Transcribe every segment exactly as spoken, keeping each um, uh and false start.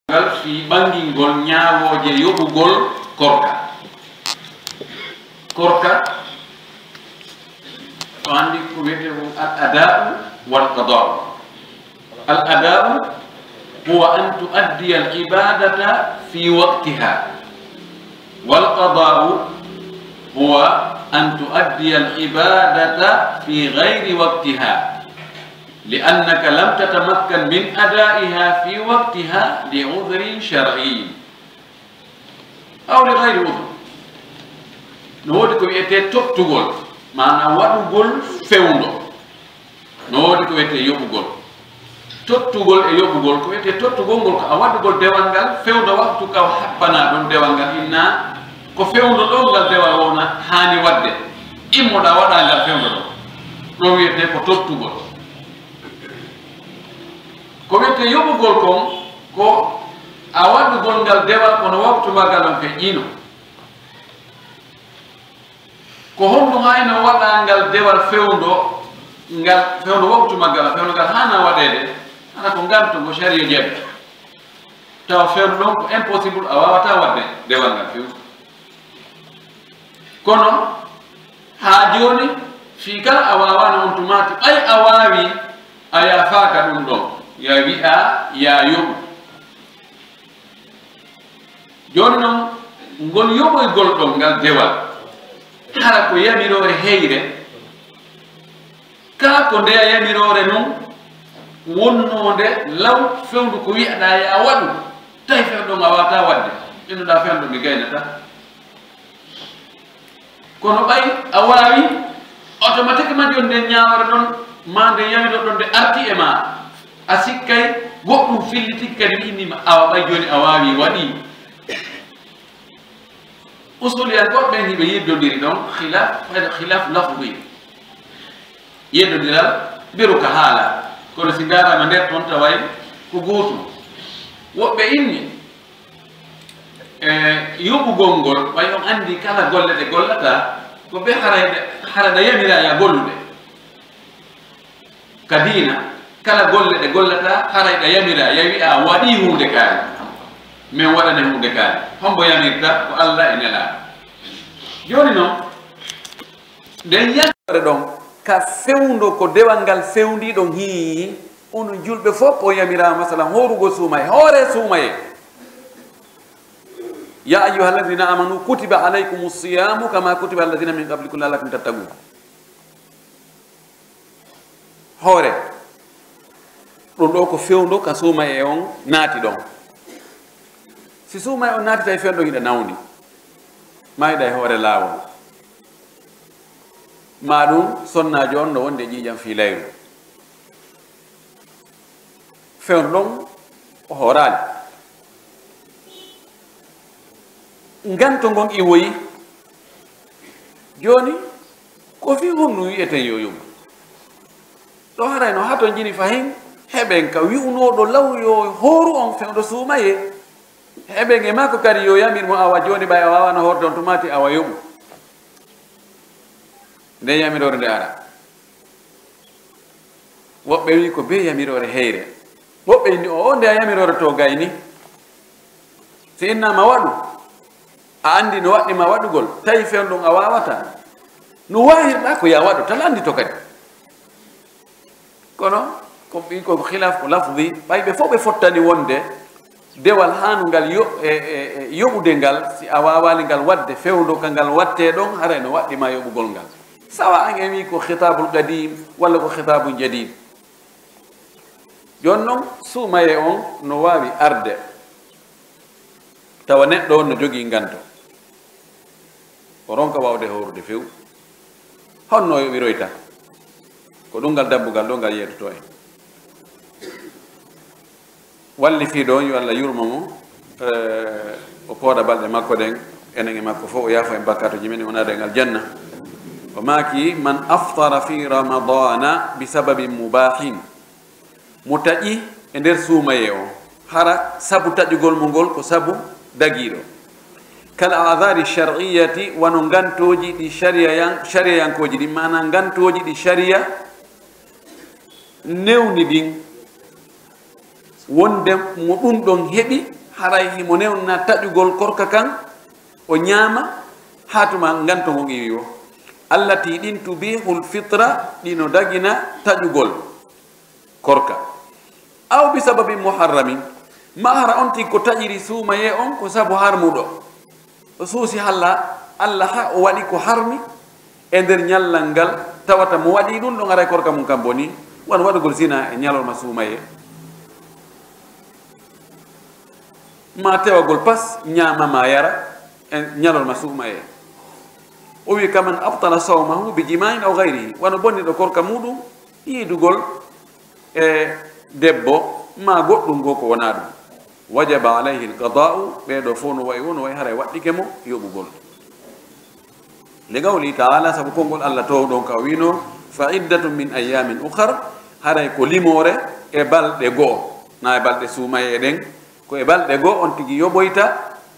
ngal fii ɓangingol ñaawooje yoɓugol korka. Korka, o anndi ko wiyetee ko al ada'u wal qada'u. Al ada'u huwa an tu'addiya al ibadata fi waqtiha. Wal qada'u huwa an tu'addiya al ibadata fi ghayri waqtiha. Li annaka lam tatamakkan min ada'iha fi waqtiha li udhrin shar'i. Aw li ghayri udhr. No woodi ko wi'etee tottugol, maanaa waɗugol fewndo. No woodi ko wi'etee yoɓugol. Tottugol e yoɓugol, ko wi'etee tottugol ngol ko a waɗugol dewal ngal fewndo waktu ka o habbanaa ɗon dewal ngal, inna ko fewndo ɗon ngal dewal wona haani waɗde. Immoɗaa waɗaa ngal fewndo ɗon. Ɗon wi'etee ko tottugol. Ko wi'etee yoɓugol kon, ko a waɗugol ngal dewal kono waktu maagal on feƴƴiino. Ko honɗum haayno waɗaa ngal dewal fewndo, ngal fewndo waktu maagal, fewndo ngal haanaa waɗeede, hara ko nganto ngo sariya jaɓi. Tawa fewndo ɗon ko impossible, a waawataa waɗde dewal ngal fewndo. Kono haa jooni, fii kala a waawaano on tumaati, ɓay a waawi, a yaafaaka ɗum ɗon, ya wi'aa, ya yoɓu. Jooni non, ngol yoɓoygol ɗon ngal dewal, hara ko yamiroore heyre, kaa ko ndeya yamiroore non wonnoonde law fewndo ko wi'aɗaa ya waɗu, tawi fewndo ɗon a waawataa waɗde, innoɗaa fewndo mi gaynataa. Kono ɓay a waawi, automatiquement jooni nden ñaawoore ɗon, maa nden yamiroore ɗon nde arti e maa, a sikkay goɗɗum fillitike kadi wi'inii ma, awa ɓay jooni a waawi waɗii. Usuliyankooɓe ɓen hiɓe yeddondiri ɗon, khilaf, khilaf lafzi. Yeddondiral mbiru ka haala, kono si ndaaraama nder ton taway ko gootum. Woɓɓe inni, e, yoɓugol ngol, ɓay on anndi kala golle ɗe gollataa, ko ɓe haray ɗe, hara ɗe yamiraa ya gollude. Ka diina, kala golle ɗe gollataa, haray ɗe yamiraa, ya wi'aa waɗii huunde kaari. Men waɗane huunde kaari. Hombo yamirta? Ko Alla e Nelaaɗo. Jooni non, nden yamiroore ɗon, ka fewndo ko dewal ngal fewndii ɗon hii, onon julɓe fof ko yamiraa, masalan, hoorugol suumaye, hoore suumaye. يا أيها الذين آمنوا كتب عليكم الصيام كما كتب على الذين من قبلكم لعلكم تتقون. Hoore. Ɗum ɗoo ko fewndo ka suumaye on naati ɗon. Si suumaye on naati tawi fewndo hiɗa nawni, maa hiɗa e hoore laawol, maa ɗum sonnaajo on no wondi e ƴiiƴam fii layru. Fewndo ɗon o hooraali. Nganto ngon iwoyi. Jooni, ko fii honɗum wi'eten yo yoɓu? Ɗo haray no hatonjini fahin, heɓen ka wi'unooɗo law yo hooru on fewndo suumayee. Heɓen e makko kadi yo yamir mo, awa jooni ɓay a waawaano hoorde on tumaati, awa yoɓu. Nden yamiroore nde ara. Woɓɓe wi'i ko bee yamiroore heyre. Woɓɓe inni, o'o, nde a yamiroore to gayni. Si innaama waɗu, a anndi no waɗɗi ma waɗugol, tawi fewndo ɗum a waawataa. No waawirɗaa ko yaa waɗu, tan anndi to kadi. Kono, ko ɓi-, ko khilaf, ko lafzi, ɓay ɓe fof ɓe fottani wonde dewal haanungal yo-, e, e, e yoɓude ngal, si a waawaali ngal waɗde fewndo ka ngal waɗtee ɗon, haray no waɗɗi ma yoɓugol ngal. Sawa an en wi'i ko khitabul qadim walla ko khitabun jadid. Jooni non, suumayee on no waawi arde, tawa neɗɗo on no jogii nganto. O ronka waawde hoorude few. Honno o yoɓiroyta? Ko ɗum ngal dambugal ɗo ngal yeetotoo en. Wallifiiɗo on, yo Allah yurmo mo, eh, o pooɗa balɗe makko ɗen, enen e makko fof, o yaafo en bakkaatuuji men, o naada en aljanna. O maaki, "Man aftara fi ramadana bi sababin mubahin." Mo taƴi e nder suumayee on, hara sabu taƴugol mo ngol ko sabu dagiiɗo. Kal a'dhari shar'iyyati, wano ngantooji ɗi shariya yan-, shariyayankooji ɗin, maanaa ngantooji ɗi shariya newni ɗin. Wonde mo ɗun ɗon heɓi, haray himo newna taƴugol korka kan, o ñaama, haa tuma nganto ngon iwi o. Allati ɗin tubihul fitra, ɗi no dagina taƴugol korka. Aw bi sababin muharramin, maa hara on tigi ko taƴiri suumayee on ko sabu harmuɗo. O suusi halla Alla haa o waɗi ko harmi e nder ñallal ngal, tawata mo waɗi ɗun ɗon haray korka mun kan bonii, wano waɗugol zina e ñalorma suumayee. Maa tewagol pas, ñaama maa yara e ñalorma suumayee. O wi'i, kaman abtala sawmahu bi jima'in aw ghayrihi, wano bonniɗo korka muuɗum, yiidugol e debbo maa goɗɗum goo ko wonaa ɗum. Wajaba alayhi alqada'u, ɓee ɗoo fow no wa'i woo, no wa'i haray waɗɗike mo yoɓugol. Li qawlihi ta'ala, sabu konngol Alla toowɗo on ka o wi'unoo, fa iddatun min ayyamin ukhar, haray ko limoore e balɗe go'o, naa e balɗe suumayee ɗen, ko e balɗe go'o on tigi yoɓoyta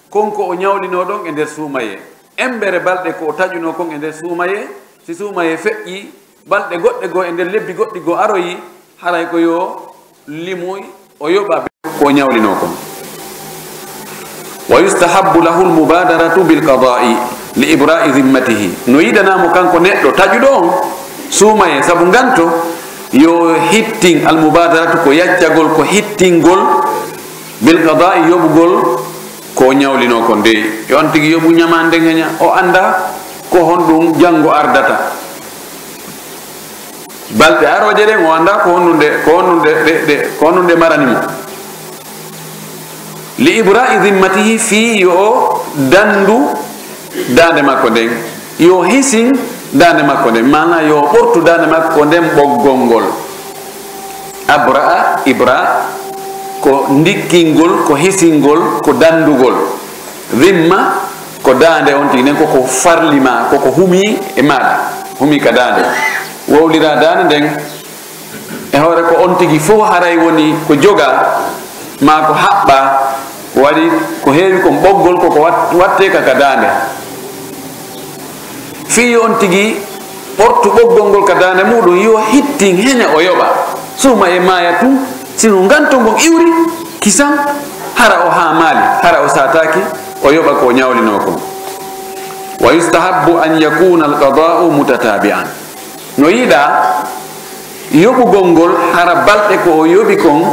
kon ko o ñawlinoo ɗon e nder suumayee. Embere balɗe ko o taƴunoo kon e nder suumayee, si suumayee feƴƴii, balɗe goɗɗe goo e nder lebbi goɗɗi goo aroyii, haray ko yo limoy o yoɓa be ko o ñawlinoo kon. Wa yustahabbu lahu almubadaratu bilqada'i li ibra'i zimmatihi. No yiɗanaa mo kanko neɗɗo taƴuɗo on suumayee sabu nganto, yo hittin, almubadaratu ko yaccagol, ko hittingol, bilqada'i yoɓugol ko o ñawlinoo kon dey. Yo on tigi yoɓu ñamaande nden heña, o anndaa ko honɗum janngo ardata. Balɗe arooje ɗen, o anndaa ko honɗum ɗe, ko honɗum ɗe, ɗe, ɗe, ko honɗum ɗe marani mo. Li ibra'i zimmatihi, fii yo o dandu daande makko nden, yo o hisin daande makko nden, maanaa yo o ɓortu daande makko nden ɓoggol ngol. Abra'a, ibra, ko ndikkingol, ko hisingol, ko dandugol. Zimma, ko daande on tigi nden, ko ko farli maa, ko ko humii e maaɗa, humii ka daande. Wowliraa daande nden, e hoore ko on tigi fow haray woni ko jogaa, maa ko haɓɓaa, ko waɗi ko heewi kon ɓoggol ko ko wat-, wattee ka ka daande. Fii yo on tigi ɓortu ɓoggol ngol ka daande muuɗum, yo hittin heña o yoɓa. Suumayee maaya tun, si no nganto ngon iwri, kisan, hara o haamaali, hara o saataaki, o yoɓa ko o ñawlinoo kon. Wa yustahabbu an yakuna alqada'u mutatabi'an. No yiɗaa yoɓugol ngol, hara balɗe ko o yoɓi kon,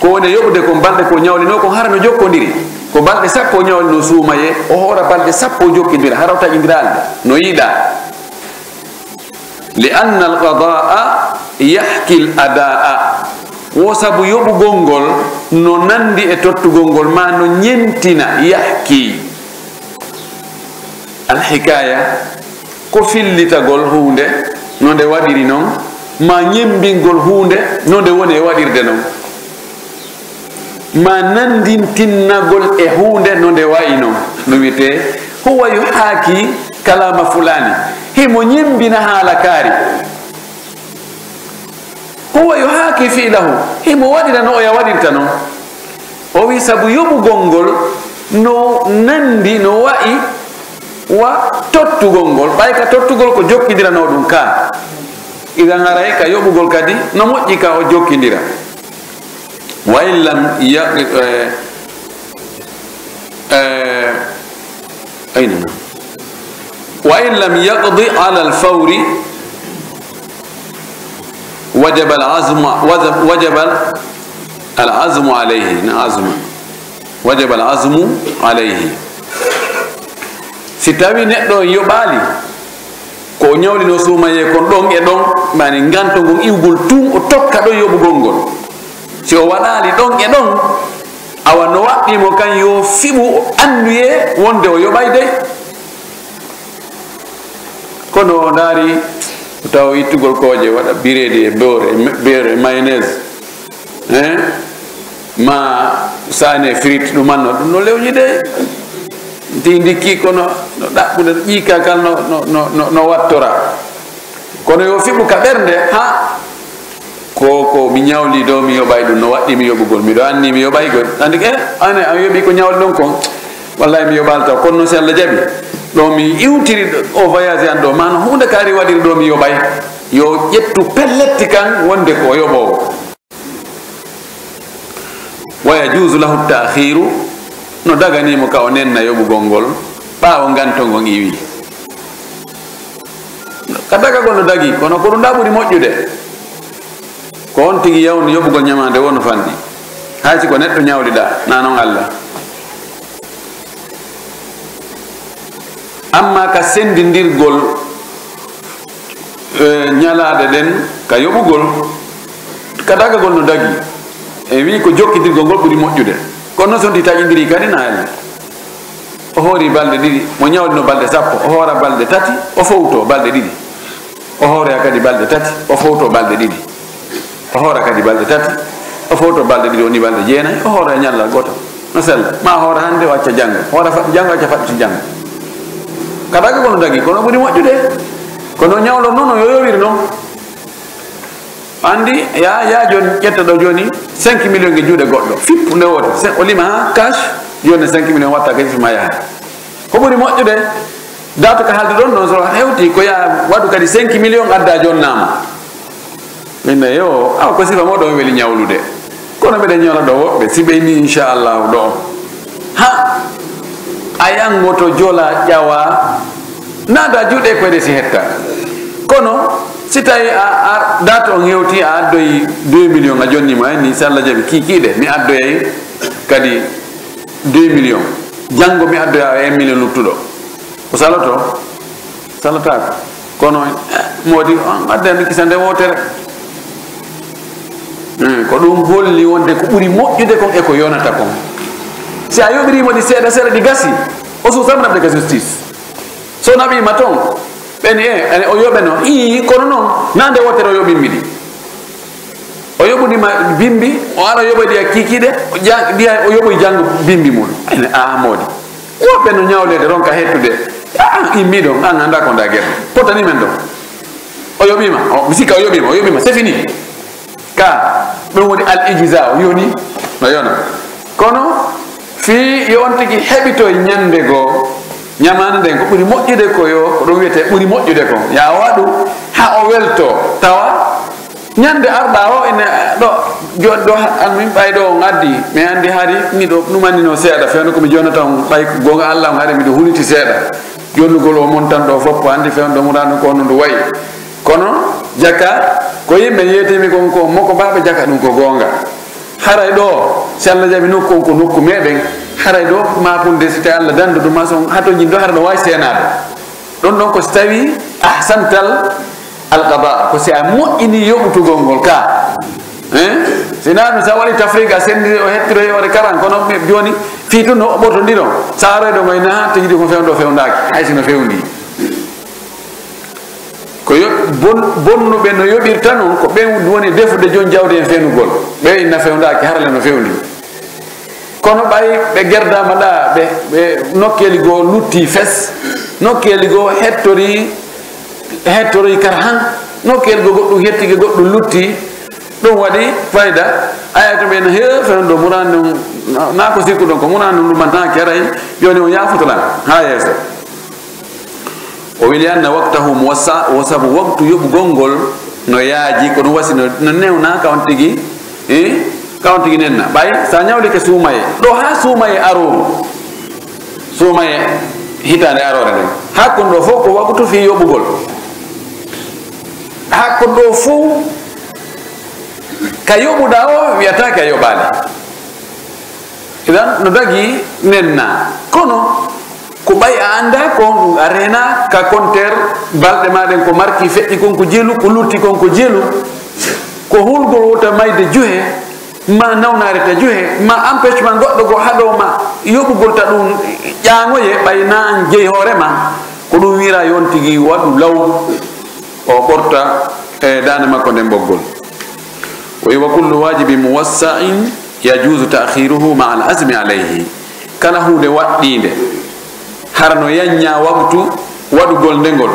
ko woni yoɓude kon, balɗe ko o ñawlinoo kon, hara no jokkondiri. Ko balɗe sappo o ñawlinoo suumayee, o hoora balɗe sappo o jokkondira, hara o taƴindiraali ɗe. No yiɗaa. Li anna al-qadaa'a yahki al-adaa'a. Wo sabu yoɓugol ngol no nandi e tottugol ngol, maa no ñentina, yahki. Al-hikaaya, ko fillitagol huunde no nde waɗiri non, maa ñemmbingol huunde no nde woni e waɗirde non, maa nandintinnagol e huunde no nde wa'i non. No wi'etee, huwa yuhaaki kalaama fulaani, himo ñemmbina haala kaari. Huwa yuhaaki fi'lahu, himo waɗira no oya waɗirta non. O wi'i, sabu yoɓugol ngol no nandi, no wa'i wa tottugol ngol, ɓay ka tottugol ko jokkindiranoo ɗum ka. Idan haray ka yoɓugol kadi no moƴƴi ka o jokkindira. Wa in lam ya-, eh, eh, ayna. Wa in lam yaqdi ala al-fawri, wajaba al-azmu, wajab-, wajaba al-azmu alayhi, na azma. Wajaba al-azmu alayhi. Si tawi neɗɗo on yoɓaali ko o ñawlinoo suumayee kon ɗon e ɗon, maani nganto ngon iwgol tun, o tokka ɗon yoɓugol ngol. Si o waɗaali ɗon e ɗon, awa no waɗɗii mo kan yo fiɓu, o annuyee wonde o yoɓay dey. Kono o ndaari, o tawa ittugol kooƴe, waɗa bireedi e beurre, e me-, beurre e mayonnaise. Hein? Maa saane frites ɗuman no, ɗum no lewñi de. Ndi ndikki kono no ɗaɓɓude, no ƴiika kal no, no, no, no, no wattora. Kono yo fiɓu ka ɓernde, ha, ko, ko mi ñawli ɗoo, mi yoɓay ɗum, no waɗɗii mi yoɓugol. Miɗo anndi mi yoɓay gol. Anndi, eh, an, an yoɓi ko ñawli ɗon kon. Wallahi mi yoɓaali taw. Kono non si Alla jaɓi, ɗo mi iwtiri o voyage an ɗo, maa no huunde kaari waɗiri ɗo mi yoɓay. Yo ƴettu pelletti kan wonde ko o yoɓoowo. Wa yajuuzu lahu ta'khiiru, no daganii mo ka o nenna yoɓugol ngol ɓaawo ngantol ngon iwii. Ka dagagol no dagii, kono ko ɗun ɗaa ɓuri moƴƴude. Ko on tigi yawni yoɓugol ɲamaande woo no fanɗi. Hay si ko neɗɗo ɲawliɗaa, naa non Alla. Ammaa ka senndindirgol, eh, ɲalaaɗe ɗen ka yoɓugol, ka dagagol no dagii. E wi'i ko jokkindirgol ngol ɓuri moƴƴude. Kono non si on tigi taƴindirii kadi na Alla. O hoori balɗe ɗiɗi, mo ɲawlino balɗe sappo, o hoora balɗe tati, o fowtoo balɗe ɗiɗi. O hooroya kadi balɗe tati, o fowtoo balɗe ɗiɗi. O hoora kadi balɗe tati, o fowtoo balɗe ɗiɗi, woni balɗe jeenay, o hoora ɲallal gootal. No sella. Maa o hoora hannde, o acca janngo. Hoora faɗɗi janngo, acca faɗɗi janngo. Ka dagagol no dagii, kono ɓuri moƴƴude. Kono ɲawlornoo non, yo yowir non. Anndi, yaa, yaa jooni, ƴetta ɗoo jooni cinq millions e juuɗe goɗɗo. Fippu nde wootere. Se-, o lima haa cash, jooni cinq millions watta ka fippu ma yaha. Ko ɓuri moƴƴude, date ka haalduɗon non, so hewtii ko yaa waɗu kadi cinq millions adda jonnaama. Min ne, yo, awa ko sifa mooɗon weli ɲawlude. Kono miɗen ɲola ɗoo woɓɓe, si ɓe inni inchallahu ɗoo. Ha, a yangoto jola ƴawa, naada juuɗe koyɗe si hetta. Kono, si tawi a, a, date on hewti, a addoyi deux millions, a jonni mo, ni, si Alla jaɓi, kiikiiɗe, mi addoyay kadi deux millions. Janngo mi addoya un million luttuɗo. Ko saloto? Salataako. Kono, eh, moodi, on adda mi kisande wootere. Hmm, ko ɗum holli wonde ko ɓuri moƴƴude kon e ko yonata kon. Si a yoɓirii mo ɗi seeɗa seeɗa ɗi gasi, o suusan naɓde ka justice. So naɓiima ton, ɓen e, o yoɓeno, ii, kono non, naa nde wootere o yoɓimmi ɗi. O yoɓuɗi ma bimbi, o ara yoɓoyɗi e kiikiiɗe, o ja-, mbiya o yoɓoy janngo bimbi mun. Ene, aa, moodi. Woɓɓe no ɲawleede ronka hettude. Aa, immi ɗon, an anndaa ko ndaa geɗo. Potani men ɗon. O yoɓiima, o, mi sikka o yoɓiima, o yoɓiima, c'est fini. Ka, ɗum woni al ijza, o yoni, no yona. Kono, fii yo on tigi heɓitoy ɲande goo, ɲamaande nden ko ɓuri moƴƴude ko yo, ko ɗum wiyetee ɓuri moƴƴude kon. Yaa waɗu, haa o weltoo, tawa Ɲande arɗa o, ine ɗo, jooni ɗo, an min ɓay ɗo on addi, mi anndi hari miɗo numanino seeɗa, fewndo ko mi jonnata on, ɓay ko goonga Alla on, hari miɗo huliti seeɗa. Jonnugol o montan ɗo fof, ko anndi fewndo murano ko no ndu wayi. Kono jaka, ko yimɓe yeetimi kon ko, mo ko mbaaɓe jaka ɗum ko goonga. Haray ɗo, si Alla jaɓi nokku on ko nokku meɗen, haray ɗo, ma funde si tawi Alla dandu ɗum, ma son hato jin ɗo, hara ɗo wawi seenaade. Ɗon ɗon ko si tawi ahsantal alqada, ko si a moƴƴini yoɓutugol ngol ka. Hein? Si naa ɗum, si a waɗi tafriga, a senndiri o hettiroy hoore karan, kono ɓe jooni fii tun no ɓortondiron. Sa aroy ɗo ngoy naa, to yiɗi ko fewndo fewndaaki, hay si no fewndi. Ko yo-, bon-, bonnuɓe no yoɓirta non, ko ɓen woni defude jon jawdi en fenugol. Ɓe inna fewndaaki, harale no fewndi. Kono ɓay ɓe gerdaama ɗaa, ɓe, ɓe nokkeeli goo lutti fes, nokkeeli goo hettori, hettori kar han, nokkeeli goo goɗɗum hettike, goɗɗum lutti, ɗum waɗi fayda. Aya to ɓe no heewi fewndo muraan ɗum, naa ko sikkuɗon ko muraan ɗum ɗumantaake aray, jooni on yaafoto lan haa yeeso. O weli anna waqtahu muwassa, wo sabu waqtu yoɓugol ngol no yaaji, ko ɗum wasi no, no newna ka on tigi, eh, ka on tigi nenna. Ɓay sa ɲawlike suumaye, ɗo haa suumaye arooru, suumaye hitaande aroore nden, hakkun ɗo fof ko waqtu fii yoɓugol. Hakkun ɗo fof ka yoɓuɗaa o wiyataake a yoɓaali. Idan, no dagi nenna. Kono, ko ɓay a anndaa ko honɗum, a reenaa ka compteur balɗe maa ɗen, ko marki feƴƴi kon ko jelu, ko lutti kon ko jelu, ko hulgol wota mayde juhe, ma nawnaare ta juhe, ma empêchement goɗɗo goo haɗoo ma yoɓugol ta ɗum ƴaaŋoye, ɓay na an jeyi hoore ma, ko ɗum wi'ira yo on tigi waɗu law, o ɓorta e daande makko nden ɓoggol. O wi'i, "Wa kullu waajibin muwassa'in yajuuzu ta'khiiruhu ma'al azmi alayhi." Kala huunde waɗɗiinde, hara no yanyaa waqtu waɗugol nde ngol,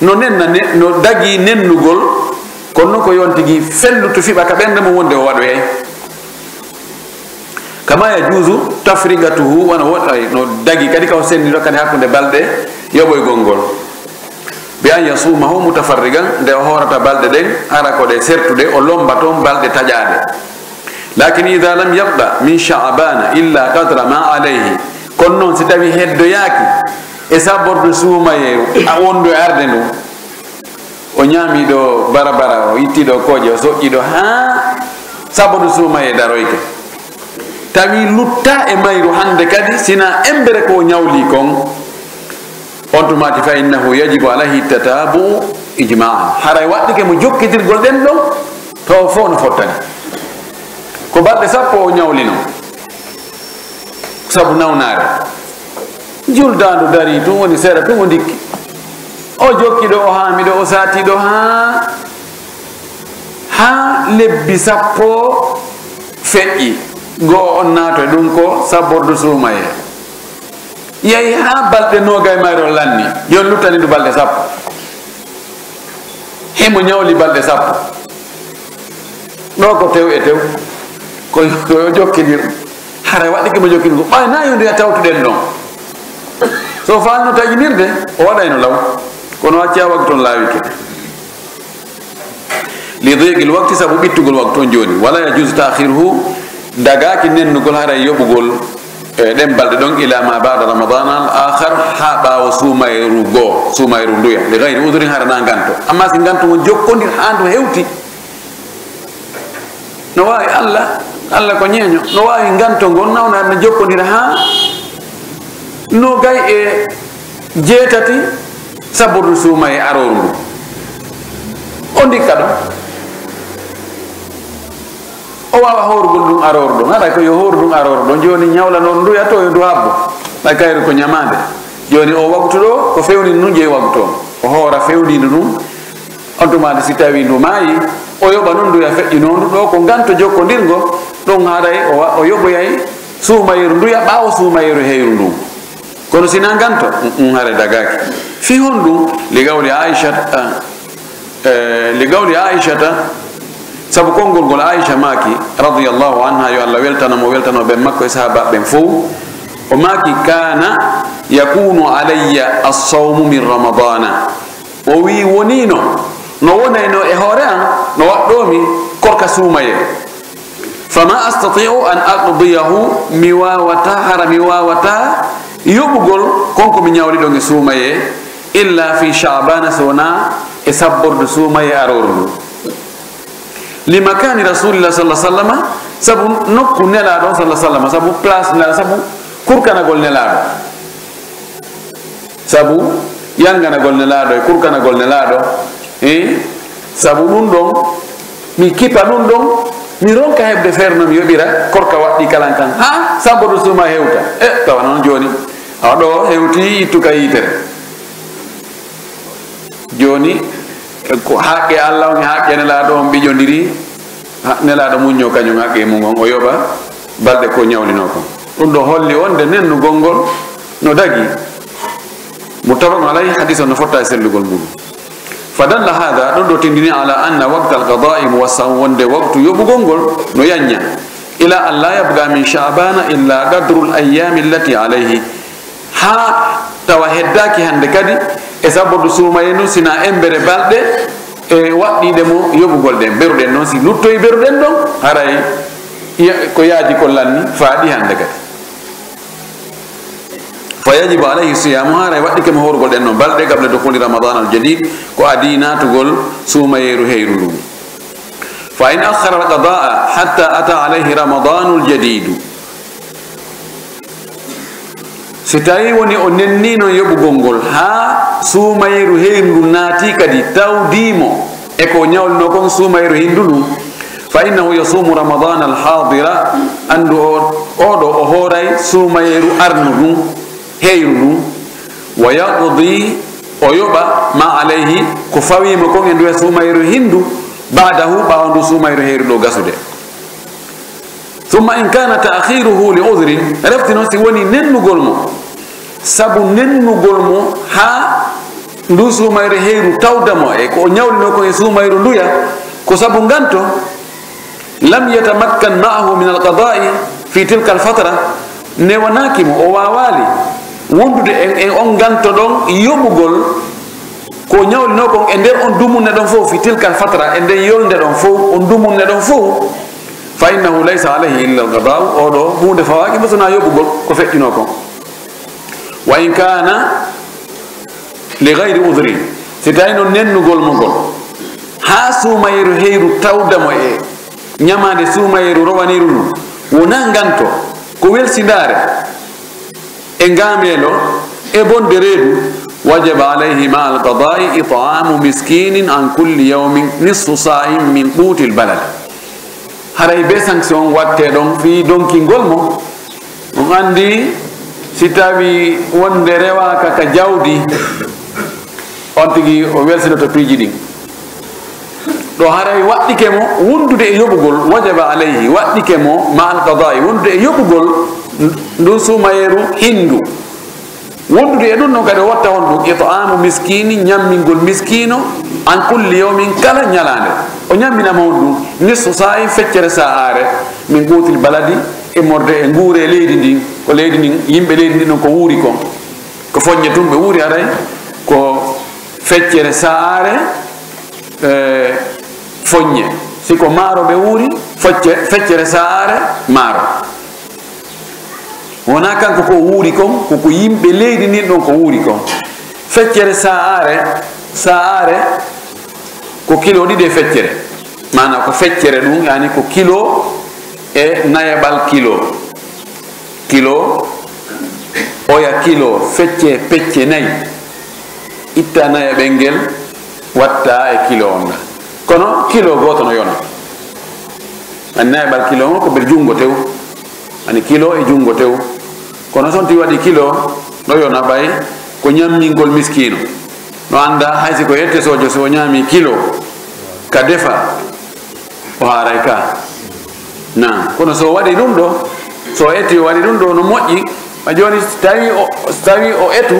no nenna ne-, no dagii nennugol, kono non ko yo on tigi fellutu fiɓa ka ɓernde mum wonde o waɗoyay. Kama yajuuzu tafriqatuhu, wano woɗɗay no dagii kadi ka o senniro kadi hakkunde balɗe yoɓoygol ngol. Bi an yasuumahu mutafarrigan, nde o hoorata balɗe ɗen, hara ko ɗe sertuɗe, o lomba toon balɗe taƴaaɗe. Lakin ida lam yabqa min Sha'bana illa qadra ma alayhi, kono non si tawi heddoyaaki e sabbordu suumayeeru a wondu e arde ndun, o ñaami ɗo barabara, o itti ɗo kooƴe, o soƴƴi ɗo haa sabbordu suumayee daroyke. Tawi lutta e mayru hande kadi, sina embere ko o ñawli kon, on tumaati fa innahu yajibu alayhi tatabu'u ijma'an. Haray waɗɗike mo jokkitirgol ɗen ɗon, taw fof no fottani. Ko balɗe sappo o ñawlino, sabu nawnaare. Juldaandu darii tun, woni sera tun, o ndikki. O jokki ɗo, o haami ɗo, o saati ɗo, haa, haa lebbi sappo feƴƴi. Go'o on naato e ɗun ko sabbordu suumayee. Yahi haa balɗe noogay mayrol lanni, jon luttani ndu balɗe sappo. Himo ñawli balɗe sappo. Ɗo ko tew e tew. Ko, ko yo jokkindir. Haray waɗɗike mo jokkindir ko ɓay na yo ndu ya tawtuɗen ɗon. So faalno taƴinirde, o waɗayno law. Kono accaa waktu on laawike. Li diqil waqti, sabu ɓittugol waktu on jooni. Wala yajuzu ta'khiruhu, dagaaki nennugol haray yoɓugol, e, ɗen balɗe ɗon, ila ma ba'da Ramadan al akhar, haa ɓaawo suumayru goo, suumayru nduya, li gayri udhrin, hara na nganto. Amma si nganto ngon jokkondir haa ndu hewti, no waawi Allah, Allah ko ñeeño, no waawi nganto ngon nawnaade no jokkondira haa noogay e jeetati sabbordu suumayee arooru ndu. O ndikka ɗon. O waawa hoorugol ɗum aroor ɗum. Haɗa ko yo hooru ɗum aroor ɗum. Jooni ñawla noon ndu yatoo yo ndu habbo. Ɓay kayru ko ñamaande. Jooni o waktu ɗo, ko fewnin ɗum jeyi waktu on. O hoora fewnindu ɗum. On tuma nde si tawii ndu maayi, o yoɓa ɗum ndu ya feƴƴinoo ndu ɗo. Ko nganto jokkondirngo, ɗum haray o wa-, o yoɓoyay suumayeeru ndu ya ɓaawo suumayeeru heyru ndu. Kono si na nganto, mm, mm, haray dagaaki. Fi honɗum? Li gawli Aisha, ah, Eh, li gawli Aishata, sabu konngol ngol Aisha maaki, radiyallahu anha, yo Allah weltano mo, weltano ben makko e sahaaba ben fow, o maaki, "Kana yakunu alayya as-sawmu min Ramadana." O wi'i, woniino, no wonayno e hoore an, no waɗɗoo mi korka suumayee. Fama astati'u an aqdiyahu, mi waawataa, hara mi waawataa yoɓugol kon ko mi ñawli ɗon e suumayee, illa fi Sha'bana, so wonaa e sabbordu suumayee arooru ndu. Li makani Rasulillah sallallahu alaihi wasallam, sabu nokku Nelaaɗo sallallahu alaihi wasallam, sabu place Nelaaɗo, sabu kurkanagol Nelaaɗo. Sabu yanganagol Nelaaɗo e kurkanagol Nelaaɗo, eh? Sabu ɗum ɗon, mi kipa ɗum ɗon, mi ronka heɓde feere no mi yoɓira korka waɗɗi kalan kan. Ha, sabbordu suumayee hewta. E, tawa noon jooni, awa ɗo hewti ittu ka yitere. Jooni, ko haqqe Allah on e haqqe Nelaaɗo on ɓiƴondiri, ha, Nelaaɗo muñño kañum haqqe mum on, o yoɓa balɗe ko ñawlinoo kon. Ɗum ɗo holli wonde nennugol ngol no dagi. Muttafaqun alayhi, hadis on no fotta e sellugol muɗum. Fa dalla hada, ɗum ɗo tindini ala anna waqtal qada'i muwassaun, wonde waktu yoɓugol ngol no yanña. Ila an la yabqa min Sha'bana illa qadrul ayyami allati alayhi. Haa tawa heddaaki hannde kadi e sabbordu suumayee ndun, sina embere balɗe e waɗɗiiɗe mo yoɓugol ɗen. Beruɗen non, si luttoyi beruɗen ɗon, haray ya-, ko yaaji kon lanni faaɗi hannde kadi. Fa yajibu alayhi siyamu, haray waɗɗike mo hoorugol ɗen non balɗe, qabla dukhuli Ramadan al jadid, ko adii naatugol suumayeeru heyru ndun. Fa in akhkhara al qada'a hatta ata alayhi Ramadanul jadidu. Si tawii woni o nennii non yoɓugol ngol haa suumayru heyru ndun naatii kadi, tawdii mo e ko o ñawlinoo kon suumayru hindu ndun, fa innahu yasuumu Ramadana al-haadira, anndu o, oo ɗoo o hooray suumayru arndu ndun, heyru ndun, wa yaqdi, o yoɓa, ma alayhi, ko fawii mo kon e ndu e suumayru hindu, ba'dahu, ɓaawo ndu suumayru heyru ɗoo gasude. Thumma in kana ta'khiruhu li udhrin, refti non si woni nennugol mo, sabu nennugol mo haa ndu suumayru heyru tawda mo e ko o ñawlinoo kon e suumayru nduya, ko sabu nganto, lam yatamakkan ma'ahu min al-qada'i fi tilka al-fatra, newanaaki mo, o waawaali wondude e, e on nganto ɗon yoɓugol ko o ñawlinoo kon e nder on dumunne ɗon fow, fi tilka al-fatra, e nden yolnde ɗon fow, on dumunne ɗon fow. Fa innahu laysa alayhi illa al-qadaa'u, oo ɗoo huunde fawaaki mo so wonaa yoɓugol ko feƴƴunoo kon. Wa in kaana li gayri udhrin, si tawii non nennugol mo ngol, haa suumayeeru heyru tawda mo e ɲamaande suumayeeru rowaniiru ndun, wonaa nganto, ko welsindaare e ngaameelo e bonde reedu, wajaba alayhi ma'a al-qadaa'i it'aamu miskiinin an kulli yawmin nisfu saa'in min quutil balad. Haray bee sanction wattee ɗon fii donkingol mo. On anndi, si tawii wonde rewaaka ka jawdi, on tigi o welsindoto piiji ɗin. Ɗoo haray waɗɗike mo wondude e yoɓugol, wajaba alayhi, waɗɗike mo ma'a al-qadaa'i, wondude e yoɓugol ndun suumayeeru hindu. Wondude e ɗun non kadi, o watta honɗun? It'aamu miskiini, ɲammingol miskiino, an kulli yawmin, kala ɲalaande. O ɲammina mo honɗun? Nisfu saa'in, feccere sa'aare, min quutil baladi, immorde e nguure leydi ndin, ko leydi ndin, yimɓe leydi ndin ɗon ko wuuri kon. Ko foɲɲe tun ɓe wuuri, haray ko feccere sa'aare, e, foɲɲe. Si ko maaro ɓe wuuri, focce-, feccere sa'aare maaro. Wonaa kanko ko o wuuri kon, ko ko yimɓe leydi ndin ɗon ko wuuri kon. Feccere sa'aare, sa'aare ko kilo ɗiɗi e feccere. Maanaa ko feccere ɗun, yaani ko kilo e nayaɓal kilo. Kilo, oya kilo, feccee pecce nay. Ittaa nayaɓel ngel, wattaa e kilo on ɗan. Kono kilo gooto no yona. Ani nayaɓal kilo on ko nder junngo tew. Ani kilo e junngo tew. Kono so on tigi waɗi kilo, no yona ɓay ko ɲammingol miskiino. No anndaa hay si ko ettotoojo, so o ɲaamii kilo ka defa, o haaray ka. Naam. Kono so o waɗi ɗun ɗoo, so o etti o waɗi ɗun ɗoo, no moƴƴi. A jooni, so tawii o, so tawii o etu,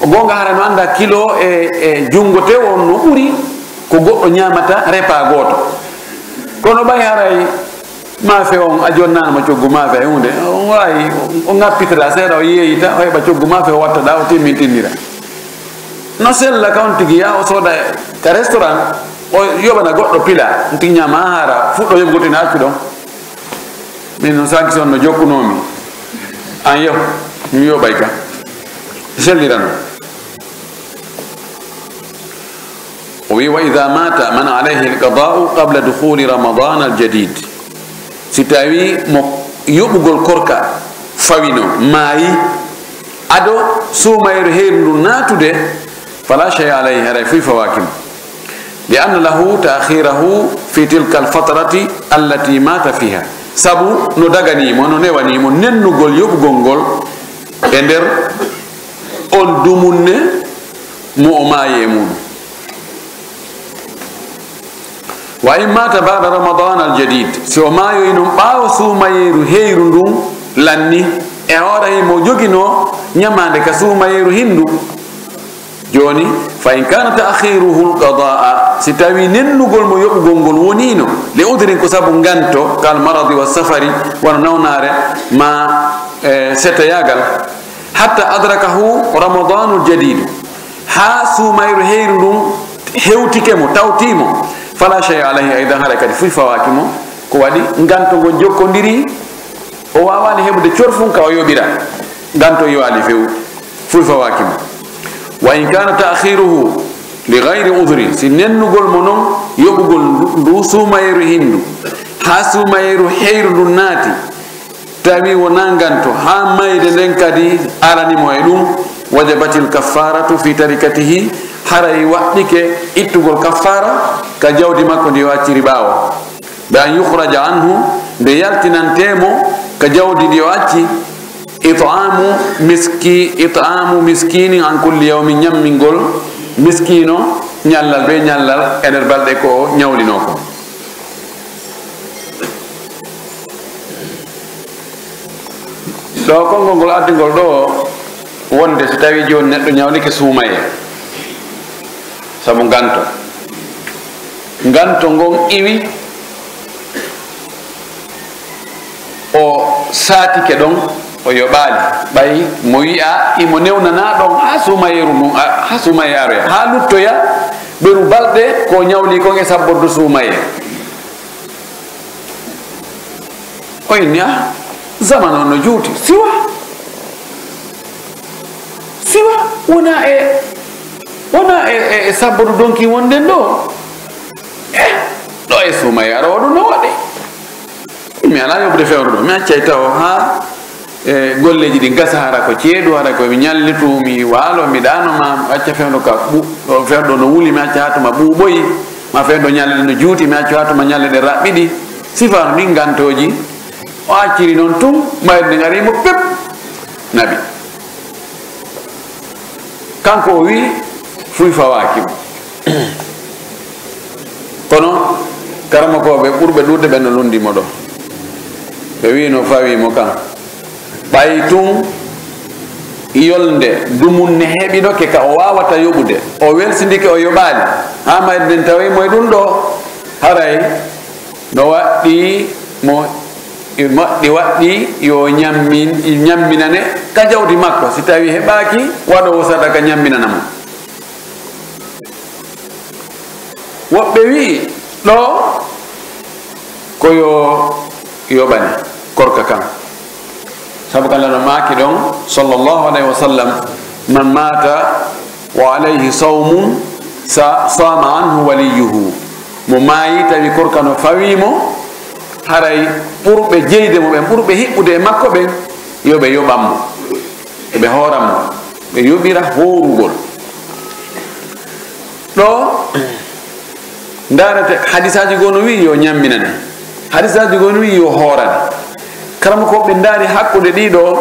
o goonga hara no anndaa kilo e, e junngo tew on no ɓuri ko goɗɗo ɲaamata repas gooto. Kono ɓay haray maafe on, a jonnaano mo coggu maafe e huunde, o waawi, o ŋappitata seeɗa, o yeeyita, o heɓa coggu maafe, o watta ɗaa, o timmintinira. No sella ka on tigi yaha o sooda ka restaurant, o yoɓana goɗɗo pila, on tigi ɲaama haa haara, fuɗɗo yoɓugol ina accu ɗon. Min non sanction no jokkunoo mi. An yo, mi yoɓay ka. Sellirano. O wi'i, "Wa idha mata man alayhi al-qada'u qabla dukhuli Ramadan al-jadid." Si tawii mo yoɓugol korka fawino, maayi, ado suumayru heyru ndun naatude, fala shay'a alayhi, haray fuy fawaaki mo. Li anna lahu ta'khirahu fi tilka al-fatrati allati mata fiha. Sabu no daganii mo, no newanii mo nennugol yoɓugol ngol e nder on dumunne mo o maayi e muɗum. Wa in mata ba'da Ramadan al-jadid, si o maayoyi non ɓaawo suumayeeru heyru ndun lanni, e hoore himo joginoo ɲamaande ka suumayeeru hindu. Jooni, fa in kana ta'khiruhu al-qada'a, si tawii nennugol mo yoɓugol ngol woniino, li udhrin, ko sabu nganto, kal maradi wa safari, wano nawnaare, ma, e, setayaagal, hatta adrakahu Ramadanul jadidu, haa suumayru heyru ndun hewtike mo, tawtii mo, fala shay'a alayhi aydan, haray kadi fuy fawaaki mo, ko waɗi nganto ngon jokkondirii, o waawaali heɓude corfun ka o yoɓira, nganto iwaali few, fuy fawaaki mo. Wa in kana ta'khiruhu li ghayri udhrin, si nennugol mo non yoɓugol ndu, ndu suumayru hindu, haa suumayru heyru ndun naati, tawi wonaa nganto, haa mayde nden kadi arani mo e ɗum, wajabatil kaffaratu fi tarikatihi, haray waɗɗike ittugol kaffara ka jawdi makko ndi o acciri ɓaawo. Bi an yukhraja anhu, nde yaltinantee mo ka jawdi ndi o acci, it'amu miski-, it'amu miskinin an kulli yawmin, ɲammingol miskiino ɲallal bee ɲallal e nder balɗe ko o ɲawlinoo kon. Ɗoo konngol ngol addingol ɗoo wonde so tawii jooni neɗɗo ɲawlike suumayee sabu nganto, nganto ngon iwi, o saatike ɗon, o yoɓaali, ɓay mo wi'a imo newnanaa ɗon haa suumayeeru ndun, a, haa suumayee aroya, haa luttoya ɓeru balɗe ko o ɲawli kon e sabbordu suumayee. O inni, "Ah, zaman on no juuti." Siwa. Siwa. Wona e, wona e, e, e sabbudu donki wonɗen ɗo. Eh, ɗo e suuma e arowo ɗum no waɗi. Mi alaa yoɓude fewndo ɗo. Mi accay tawo haa, e, golleeji ɗin gasa, hara ko ceeɗu, hara ko mi ñallitu, mi waalo, mi ɗaano, ma mi acca fewndo ka ɓu-, ɗo fewndo no wuli, mi acca haa tuma ɓuuɓoyi, ma fewndo ñalli ɗe no juuti, mi acca haa tuma ñalli ɗe raɓɓiɗi. Sifaano ɗin ngantooji, o acciri non tun, mayre nden ari mo pep, naɓi. Kanko o wi'i, fuy fawaaki mo. Kono karamokooɓe ɓurɓe ɗuuɗde ɓen no lundi mo ɗo. Ɓe wi'i no fawii mo kan. Ɓay tun yolnde dumunne heɓinoke ka o waawata yoɓude, o welsindike o yoɓaali, haa mayde nden taway mo e ɗun ɗoo, haray no waɗɗii mo, mo, ɗi waɗɗii yo ñammin-, ñamminane ka jawdi makko, si tawii heɓaaki, waɗoowo sadaka ñamminana mo. Woɓɓe wi'i ɗoo ko yo yoɓane korka kan. Sabu kan Laamɗo maaki ɗon, sallallahu alayhi wa sallam, "Man maata wa alayhi sawmun sa-, sama anhu waliyuhu." Mo maayi tawi korka no fawii mo, haray ɓurɓe jeyde mo ɓen, ɓurɓe hiɓɓude e makko ɓen, yo ɓe yoɓan mo. Yo ɓe hooran mo. Ɓe yoɓira hoorugol. Ɗoo, ndaarete, hadisaaji goo no wi'i yo ñamminane. Hadisaaji goo no wi'i yo hoorane. Karamokooɓe ndaari hakkunde ɗii ɗoo,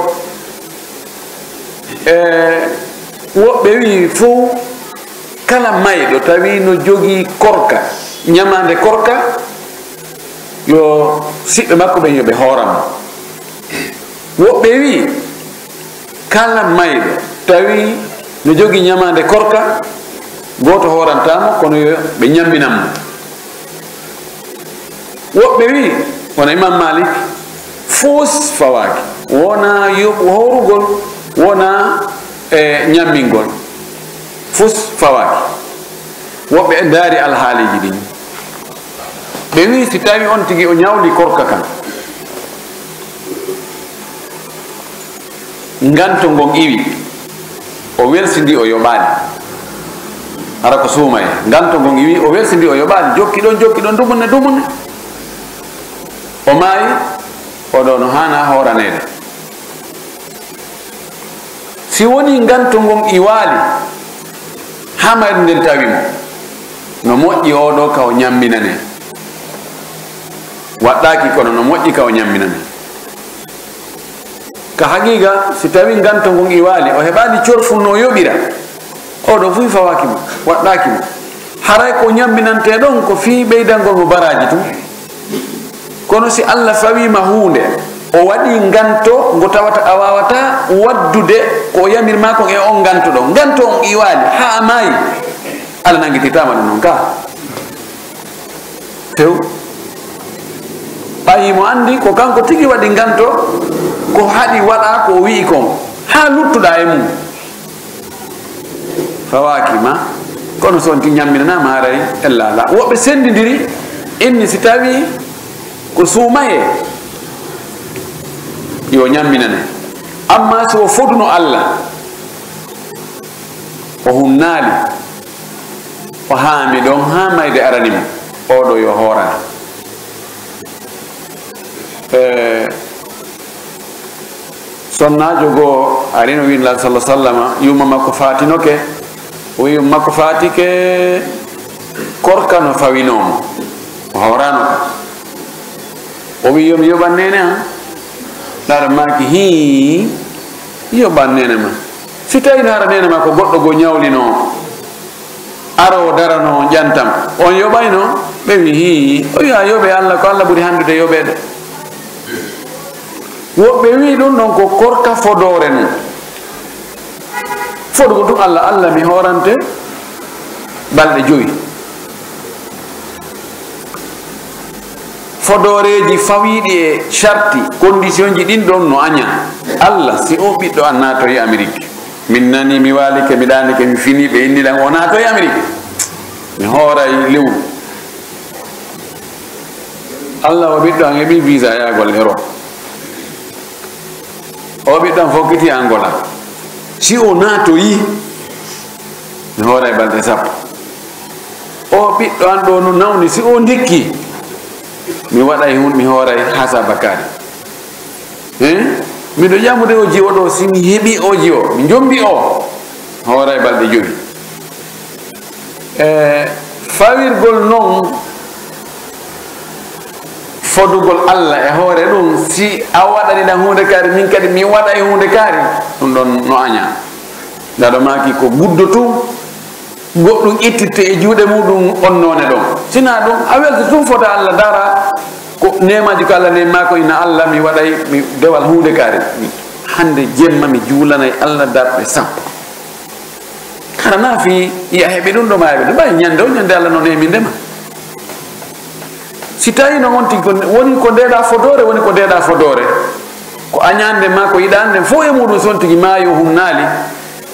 e, woɓɓe wi'i fow kala mayɗo tawi no jogii korka, ñamaande korka, yo siɓɓe makko ɓen yo ɓe hooran mo. Woɓɓe wi'i, kala mayɗo tawi no jogii ñamaande korka, gooto hoorantaa mo, kono yo ɓe ñamminan mo. Woɓɓe wi'i, wona Imam Malik, fus fawaaki, wona yoɓ-, hoorugol, wona, e, ñammingol, fus fawaaki. Woɓɓe ndaari alhaaliiji ɗin. Ɓe wi'i, si tawi on tigi o ñawli korka kan, nganto ngon iwi, o welsindi, o yoɓaali. Hara ko suumayee. Nganto ngon iwi, o welsindi, o yoɓaali. Jokki ɗon, jokki ɗon, dumunne, dumunne. O maayi, o ɗoo no haanaa hooraneede. Si wonii nganto ngon iwaali, haa mayre nden tawi mo, no moƴƴi oo ɗoo ka o ñamminanee. Waɗɗaaki, kono no moƴƴi ka o ñamminanee. Ka haqiiqa, si tawii nganto ngon iwaali, o heɓaali corfun no o yoɓira, oo ɗoo fow fawaaki mo, waɗɗaaki mo. Haray ko ñamminantee ɗon ko fii ɓeydangol mo baraaji tun. Kono si Alla fawii ma huunde, o waɗii nganto ngo tawata a waawataa waɗude ko o yamir maa kon e on nganto ɗon, nganto on iwaali haa a maayi, Alla nangitirtaa ma ɗun non kaa. Few. Ɓay himo anndi ko kanko tigi waɗi nganto, ko haɗi waɗa ko o wi'i kon, haa luttuɗaa e mun. Fawaaki ma, kono so on ti ñamminanaa ma haray ella alaa. Woɓɓe senndindiri, inni si tawii ko suumayee, yo ñamminane. Ammaa si o foduno Alla, o hunnaali, o haami ɗon haa mayde arani mo, oo ɗoo yo hoorane. E, sonnaajo goo ari no wi'i Nulaaɗo sallallaahu alayhi wa sallama, yumma makko faatinoke, o wi'i yumma makko faatike, korka no fawinoo mo, o hooraano ka. O wi'i, "Yo mi yoɓan neene an?" Nulaaɗo maaki, "Hii, yoɓan neene ma. Si tawii no hara neene ma ko goɗɗo goo ñawlinoo, aroowo daranoo on ƴantam, on yoɓayno?" Ɓe wi'i, "Hii." O wi'i, "A yoɓe Alla, ko Alla ɓuri hanndude yoɓeede." Woɓɓe wi'i ɗun ɗon ko korka fodoore non. Fodugol tun Alla, "Alla, mi hoorante balɗe jowi." Fodooreeji fawiiɗi e sarti, kondisionji ɗin ɗon no aña. "Alla, si oo ɓiɗɗo an naatoyi Amerik, min nanii, mi waalike, mi ɗaanike, mi finii, ɓe inni lan o naatoyi Amerik, mi hooray lewru. Alla, oo ɓiɗɗo an heɓii visa yaagol Erop. O ɓiɗɗo an fokkiti Angola. Si o naatoyii, mi hooray balɗe sappo. O ɓiɗɗo an ɗoo no nawni, si o ndikkii, mi waɗay hun, mi hooray haa saabakaari. Hein? Miɗo ƴamude o jiwo ɗoo, si mi heɓii o jiwo, mi jombi o, hooray balɗe jowi. E fawirgol non fodugol Alla e hoore ɗum, si a waɗani ɗan huunde kaari, min kadi mi waɗa e huunde kaari, ɗum ɗon no añaa. Ndaa ɗo maaki ko guddotu, goɗɗum ittitte e juuɗe muɗum on noone ɗon. Sinaa ɗum, a weltoto tun fota Alla, ndaara ko neemaaji ko Alla neemi maa ko, ina Alla, mi waɗay mi dewal huunde kaari. Hande jemma mi juulanay Alla darɗe sappo. Hara na fii yo a heɓi ɗum ɗo maa heɓi ɗum. Ɓay ñande o ñande Alla no neeminde ma. Si tawii non on tigi ko woni ko ndeeɗaa fodoore, woni ko ndeeɗaa fodoore. Ko añande ma, ko yiɗande fow e muɗum, si on tigi maayi o hunnaali,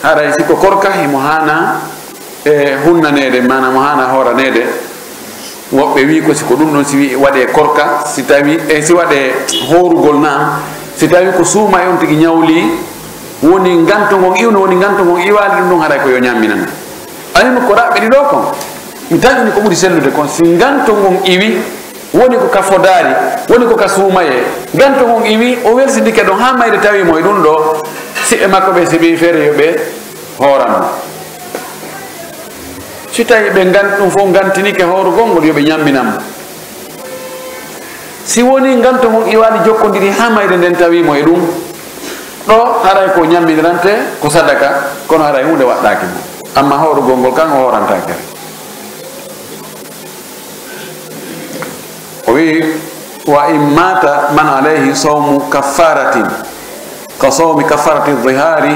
haray si ko korka, himo haana, e, hunnaneede, maanaa mo haana hooraneede. Woɓɓe wi'i ko si ko ɗum ɗon, si wi'i waɗee korka, si tawii, e si waɗee hoorugol, naam, si tawii ko suumaa e on tigi ñawlii, woni nganto ngon iwno, woni nganto ngon iwaali ɗum ɗon, haray ko yo ñamminane. Awi mo ko raɓɓiɗi ɗoo kon, mi taƴuni ko ɓuri sellude kon, si nganto ngon iwi, woni ko ka fodaari, woni ko ka suumayee, nganto ngon iwi, o welsindike ɗon haa mayde tawi mo e ɗum ɗoo, siɓɓe makko ɓen, si ɓe feere yo ɓe hooran mo. Si tawii ɓe ngan-, ɗum fof ngantinike hoorugol ngol, yo ɓe ñamminan mo. Si wonii nganto ngon iwaali jokkondiri haa mayde nden tawi mo e ɗum, ɗoo haray ko ñamminirante, ko sadaka, kono haray huunde waɗɗaaki mo. Amma hoorugol ngol kan o hoorantaake. O wi'i, "Wa in mata man alayhi sawmu kaffaratin, ka sawmi kaffarati dhihari,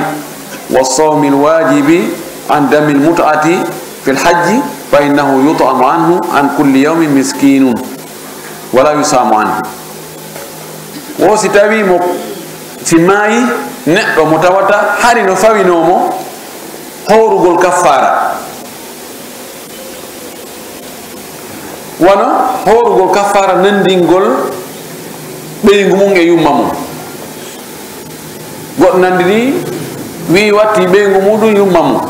wa sawmi alwajibi an damil mut'ati fil hajji, fa innahu yut'amu anhu an kulli yawmin miskinun, wala yusamu anhu." Wo si tawii mo, si maayi neɗɗo mo tawata hari no fawinoo mo hoorugol kaffaara. Wano hoorugol kaffaara nanndingol ɓeyngu mum e yumma mum. Goɗɗo nanndi nii, wi'i watti ɓeyngu muɗum yumma mum.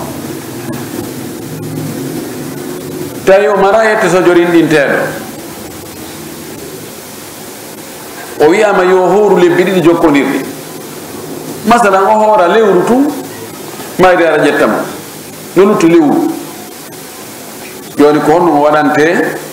Tawi o maraa yetto so jorinɗinteeɗo. O wi'aama yo hooru lebbi ɗiɗi jokkondirɗi. Masalan, o hoora lewru tun, mayde ara ƴetta mo. No lutti lewru. Jooni ko honno o waɗantee?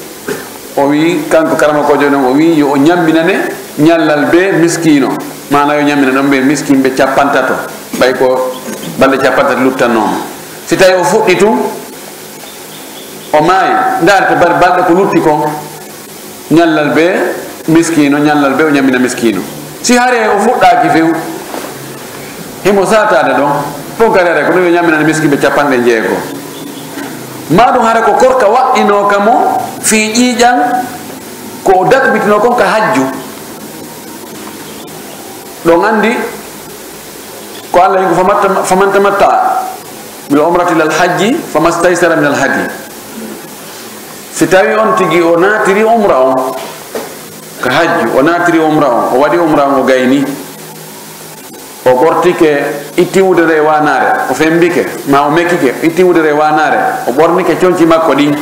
O wi'i, kanko karamokoojo non, o wi'i yo o ñamminane ñallal bee miskiino. Maanaa yo ñamminane on ɓe miskin ɓe cappantato. Ɓay ko balɗe cappantato luttannoo mo. Si tawi o fuɗɗi tun, o maayi, ndaarete bal-, balɗe ko lutti kon. Ñallal bee miskiino, ñallal bee o ñammina miskiino. Si hare o fuɗɗaaki few, himo saataade ɗon, ɗon kadi hare ko ɗum yo ñamminande miskiiɓe capanɗe jeego. Maa ɗum hare ko korka waɗɗinoo ka mo fii ƴiiƴan ko o dakmitinoo kon ka hajju. Ɗon anndi ko Alla wi'i ko, "Faman tam-, faman tamatta'a bil umrati ilal hajji famastaysara minal hadyi." Si tawii on tigi o naatiri umra on ka hajju, o naatiri umra on, o waɗi umra on, o gayni, o ɓortike, itti wudere e waanaare, o fembike, maa o mekike, itti wudere e waanaare, o ɓornike conci makko ɗin.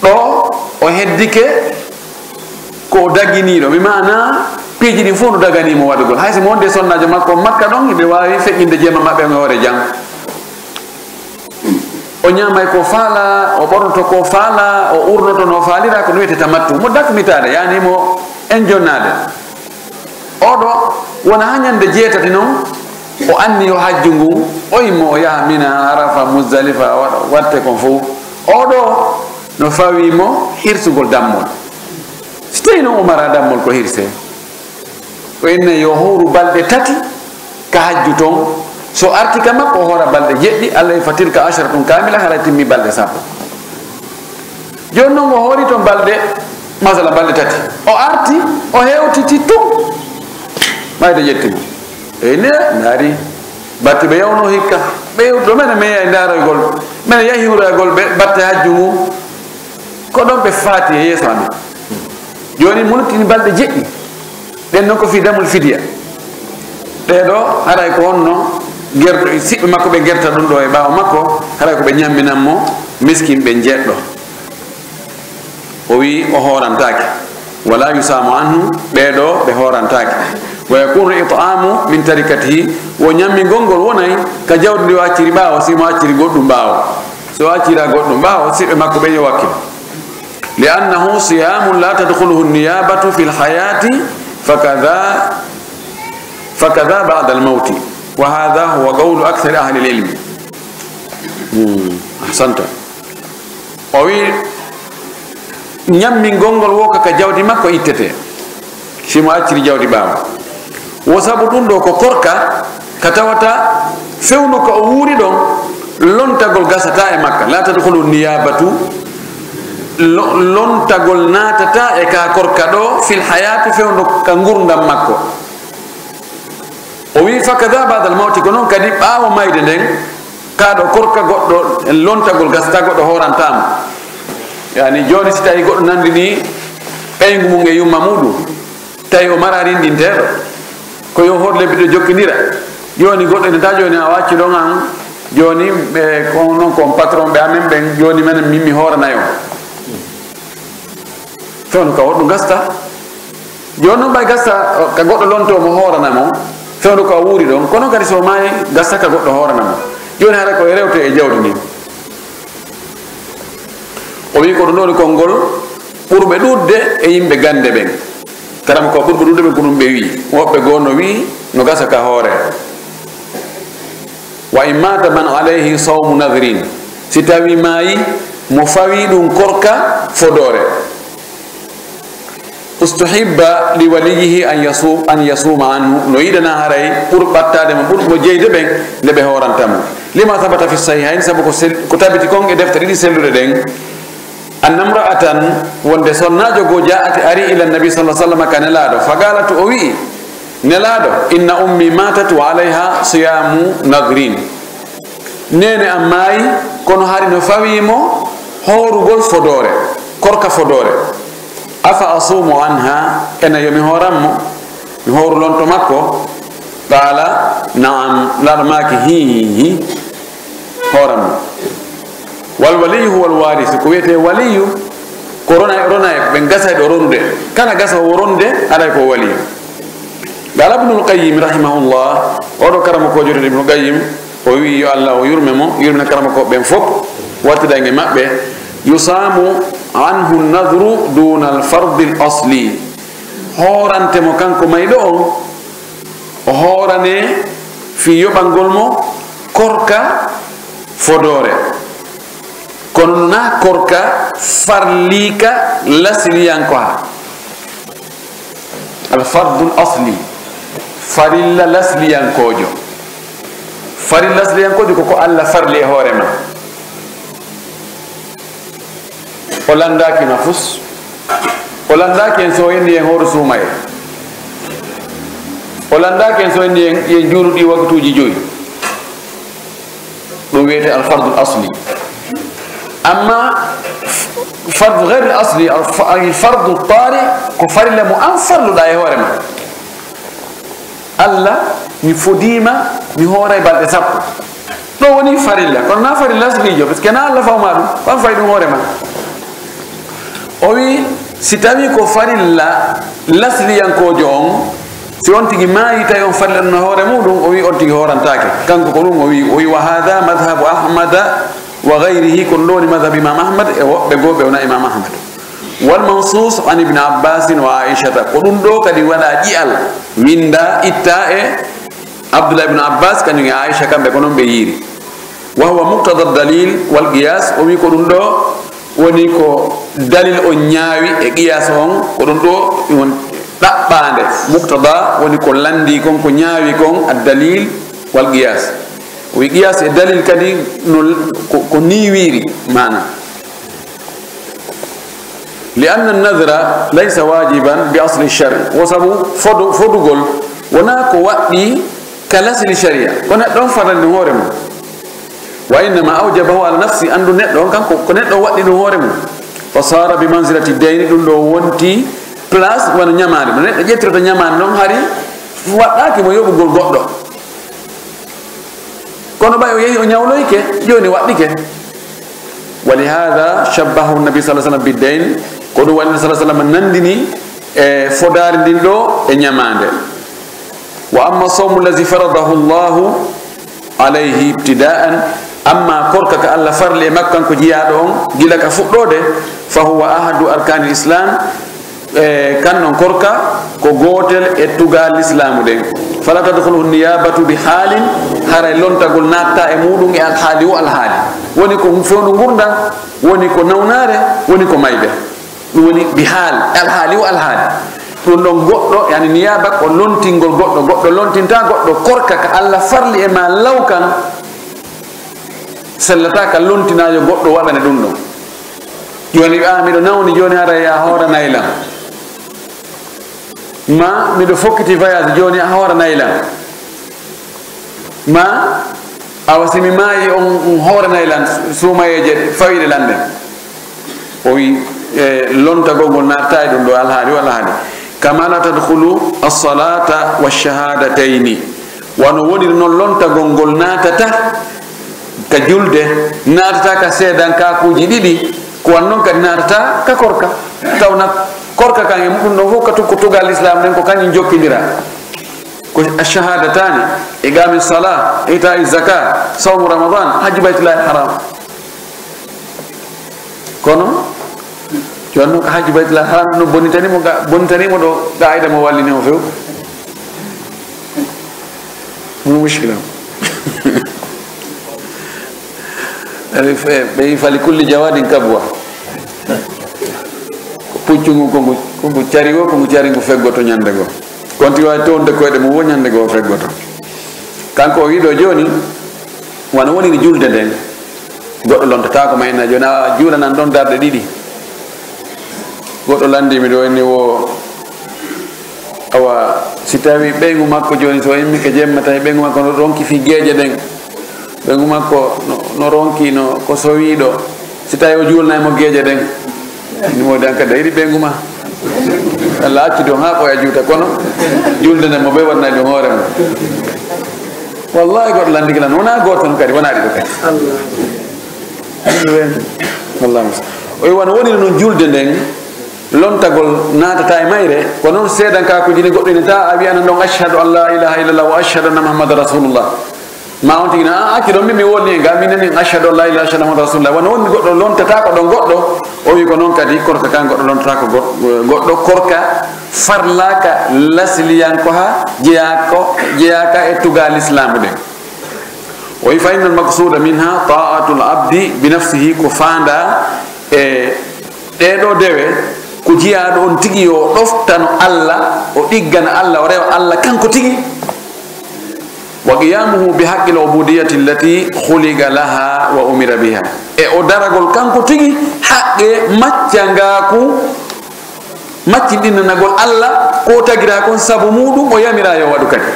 Ɗoo o heddike ko o daginiiɗo, bi maanaa piiji ɗin fow no daganii mo waɗugol. Hay si mo wonde sonnaajo makko on Makka ɗon, hiɓe waawi feƴƴinde jemma maɓɓe on e hoore jam. O ñaamay ko faalaa, o ɓornoto ko faalaa, o urnoto no faalira, ko no wi'etee tamattu. Mo dakmitaade, yaani mo enjonnaade. Oɗo wona haa ñande jeetati non, o anni yo hajju ngun, o immo o yaha Mina, Arafa, Muzdalifa, waɗa, watte kon fow. Oɗo no fawii mo hirsugol dammol. Si tawii non o maraa dammol ko hirsee, o inne yo hooru balɗe tati ka hajju ton. So arti ka makko, o hoora balɗe jeɗɗi, Alla wi'i, "Fa tilka asharatun kamila", haray timmi balɗe sappo. Jooni non o hoori ton balɗe, masala balɗe tati. O arti, o hewtiti tun. Mayde ƴetti mo. Ey ne, ndaari, batte ɓe yawnoo hikka. Ɓe yewtuɗo, mene, mene yay ndaaroygol, mene yahi hiwroygol ɓe batte hajju ngun. Ko ɗon ɓe faati e yeeso amen. Jooni mo luttini balɗe jeɗɗi. Ɗen non ko fii damul fidiya. Ɓee ɗoo, haray ko honno gerto, siɓɓe makko ɓe gerta ɗum ɗoo e ɓaawo makko, haray ko ɓe ñamminan mo miskinɓe njeeɗɗo. O wi'i o hoorantaake. Wala yusaamu anhu, ɓee ɗoo ɓe hoorantaake. Wa yakunu it'aamu min tarikatihi, wo ñammingol ngol wonay ka jawdi ndi o acciri ɓaawo, si mo acciri goɗɗum ɓaawo. Si o accira goɗɗum ɓaawo, siɓɓe makko ɓen yo wakkilo. Li annahu siyaamun la tadkhuluhu niyaabatu fil hayaati, fakada, fakada ba'da al mawti. Wa hadha huwa qawlu akthari ahli al ilmi. Hmm, ahsanta. O wi'i, ñammingol ngol wo ka, ka jawdi makko ittete, si mo acciri jawdi ɓaawo. Wo sabu ɗum ɗoo ko korka, ka tawata fewndo ka o wuuri ɗon, lontagol gasataa e makka. La tadkhulu niyaabatu, lo-, lontagol naatataa e ka korka ɗoo, fil hayaati, fewndo ka ngurndan makko. O wi'i, fakada ba'da al mawti, ko non kadi ɓaawo mayde nden, ka ɗoo korka goɗɗo, lontagol gasataa, goɗɗo hoorantaa mo. Yani, jooni si tawi goɗɗo nandi ni ɓeyngu mum e yumma muɗum, tawi o maraa rinɗinteeɗo, ko yo hoor lebbi ɗiɗo jokkindira. Jooni goɗɗo ina ta jooni a wacci ɗon an, jooni ɓe ko non ko on patron ɓe amen ɓen, jooni menen min mi hooranayo. Fewndo ka woɗɗum gasta. Jooni non ɓay gasa ka goɗɗo lonto mo hoorana mo, fewndo ko a wuuri ɗon, kono kadi so maayi gasa ka goɗɗo hoorana mo. Jooni hara ko e rewte e jawdi ndin. O wi'i ko ɗum ɗoni konngol ɓurɓe ɗuuɗde e yimɓe gannde ɓen. Karam ko ɓurɓe ɗuuɗde ɓen ko ɗum ɓe wi'i. Woɓɓe goo no wi'i no gasa ka hoore. Wa in maata man alayhi sawmu nadrin. Si tawi maayi mo fawi ɗum korka fodoore. Ustuhibba li waliyihi an yasu-, an yasuma anhu. No yiɗanaa haray ɓur ɓattaade mo, ɓur mo jeyde ɓen nde ɓe hooranta mo. Lima sabata fi sahihayn, sabu ko sel-, ko tabiti kon e defte ɗiɗi selluɗe ɗen. Anna imra'atan, wonde sonnaajo goo, ja'at, ari ila nabi sallallahu alaihi wasallam, ka Nelaaɗo, fa qaalat, o wi'i, Nelaaɗo, inna ummi maatat wa alayha siyaamu nadrin. Neene am maayi, kono hari no fawii mo hoorugol fodoore, korka fodoore. Afa asuumu anha, ena yo mi hooran mo? Mi hooru lonto makko? Qaala, na'am, Nelaaɗo maaki, hii, hii, hii. Hooran mo. Wal waliyu huwal waarisu. Ko wi'etee waliyu, ko rona-, ronayɓe, ɓen gasayɓe o ronude. Kala gasawo ronude, haray ko waliyu. Qaala Ibnul Qayyim rahimahullah, oo ɗoo karamokoojo wiyetee Ibnul Qayyim, o wi'i yo Allah o yurme mo, yurmina karamokooɓe ɓen fof, wartida en e maɓɓe, yusaamu anhu nadru duunal fardil asli. Hoorante mo kanko mayɗo on, o hooranee fii yoɓangol mo korka fodoore. Kono naa korka farliika lasliyankoha. Al fardul asli. Farilla lasliyankoojo. Farilla lasliyankoojo ko ko Allah farli e hoore ma. O lanndaaki ma fus. O lanndaaki en so o inni en hooru suumayee. O lanndaaki en so o inni en, en juulu ɗii waktuuji joyi. Ɗum wiyetee al fardul asli. Amma fardu ghayril asli, al fa-, al fardu tari, ko farilla mo an farluɗaa e hoore ma. Allah, mi fodiima, mi hooray balɗe sappo. Ɗoo woni farilla, kono naa farilla asliijo, parce que naa Allah fawmaa ɗum, ko an fawi ɗum hoore ma. O wi'i, si tawii ko farilla lasliyankoojo on, si on tigi maayi, tawi on farilla ɗum no hoore muɗum, o wi'i on tigi hoorantaake. Kanko ko ɗum o wi'i, o wi'i, wa haadha madhhabu Ahmada wa ghayrihi, ko ɗum ɗoo woni madhhabu Imam Ahmad e woɓɓe goo ɓe wonaa Imam Ahmad. Wal mansuus an Ibn Abbasin wa Aishata, ko ɗum ɗoo kadi waɗaa ƴi'al, winndaa, ittaa e Abdullah ibn Abbas, kañum e Aisha, kamɓe ko non ɓe yiiri. Wa huwa muqtada dalil wal qiyas, o wi'i ko ɗum ɗoo woni ko dalil on ñaawi e qiyas on, ko ɗum ɗoo woni ɗaɓɓaande. Muqtada woni ko lanndii kon, ko ñaawi kon, ad dalil wal qiyas. O wi'i qiyas e dalil kadi no, ko, ko nii wiiri maana. Li anna nadra laysa wajiban bi asli shari. Wo sabu fodu-, fodugol wonaa ko waɗɗii ka lasli sharia. Ko neɗɗo on fadani ɗum hoore mum. Wa innama awjabahu ala nafsi, anndu neɗɗo on kanko, ko neɗɗo on waɗɗi ɗum hoore mum. Fa sara bi manzilati dayni, ɗum ɗoo wonti place wano ñamaande. No neɗɗo ƴettirta ñamaande non hari Waɗɗaaki mo yoɓugol goɗɗo. Kono ɓay o yehi o ñawloyike, jooni waɗɗike. ولهذا شبهه النبي صلى الله عليه وسلم بالدين. Ko ɗum waɗi Nabi صلى الله عليه وسلم nanndini e fodaari ndin ɗoo e ñamaande. وأما الصوم الذي فرضه الله عليه ابتداء, amma korka ka Alla farli e makko kanko jiyaaɗo on gila ka fuɗɗoode, فهو أحد أركان الإسلام, e kan non korka ko gootel e tugaale lislaamu ɗen. فلا تدخله النيابة بحال, haray lontagol naatta e muuɗum e alhaali wo alhaali. Woni ko fewndo ngurndan, woni ko nawnaare, woni ko mayde. Ɗum woni bi haal, alhaali wo alhaali. Ɗum ɗon goɗɗo, yani niyaaba ko lontingol goɗɗo, goɗɗo lontinta goɗɗo korka ka Alla farli e ma law kan, sellata ka lontinaajo goɗɗo waɗane ɗum ɗon. Jooni, a, miɗo nawni jooni, haray a hooranay lan. Ma miɗo fokkiti voyage jooni, a hooranay lan. Ma, awa, si mi maayi, on, on hooranay lan suumayeeje fawiɗe lan ɗen. O wi, e, lontagol ngol naatataa e ɗum ɗoo alhaali, walla haali. كما لا تدخل الصلاة والشهادتين. Wano woniri non lontagol ngol naatata ka julde, naatata ka seedankaakuuji ɗiɗi, ko wan non kadi naatata ka korka. Tawna korka kan e muɗum ɗon fof ka tu-, ko tugal Lislaam ɗen ko kañum jokkindira. Ko ash-shahadatani, iqami salah, ita'i zakat, sawmu Ramadan, hajju baytillahi haram. Kono, jooni non ko hajju baytillahi haram no bonitani mo ga-, bonitani mo ɗo qaa'ida mo wallini mo few. Mo mushkila. Ɓe fe-, ɓe yi fali kulli jawadin kabwa. Ko puccu ngu, ko ngu, ko ngu cari wo, ko ngu cari ngu feggoto ñande goo. Kon tigi waawi townde koyɗe mum wo ñande goo feggoto. Kanko o wi'i ɗoo jooni, wano woniri julde nden, goɗɗo lontataako ma inna jooni, a juulanan ɗon darɗe ɗiɗi. Goɗɗo lanndii mi ɗoo inni wo, awa, si tawii ɓeyngu makko jooni, so o immike jemma, tawi ɓeyngu makko no ronki fii geeƴe ɗen. Ɓeyngu makko no, no ronki no ko sowiiɗo. Si tawii o juulnay mo geeƴe ɗen, ni mo dan ka dayri ɓeyngu ma. Alla accu ɗon haa ɓooya juuta, kono julde nden mo ɓe waɗnay ɗum hoore mum. Wallahi, goɗɗo lanndike lan, wonaa gooto non kadi, wonaa ɗiɗo kadi. Wallahi. O wi wano woniri non julde nden, lontagol naatata e mayre, ko non seedankaakuuji ɗin goɗɗo ina ta a wi'ana ɗon, "Ashhadu an la ilaha illallah wa ashhadu anna Muhammadan rasulullah." Ma on tigi na, "A, accu ɗon, min mi wonni e nga, min nani ashhadu an la ilaha illallah Muhammadan rasulullah." Wano woni goɗɗo lontata ko ɗon goɗɗo, o wi ko non kadi korka kan goɗɗo lontata ko go-, goɗɗo korka farlaaka lasiliyanko ha jeyaako, jeyaaka e tugal Lislaamu ɗen. O wi, "Fa innal maqsuda minha ta'atul abdi bi nafsihi," ko faanda e ɗee ɗoo dewe, ko jiyaaɗo on tigi yo ɗoftano Alla, o ɗiggana Alla, o rewa Alla kanko tigi. "Wa qiyamuhu bi haqqil ubudiyyati allati khuliqa laha wa umira biha." E o daragol kanko tigi haqqe maccangaaku, maccinɗinanagol Alla ko o tagiraa kon sabu muuɗum, o yamiraa yo waɗu kadi.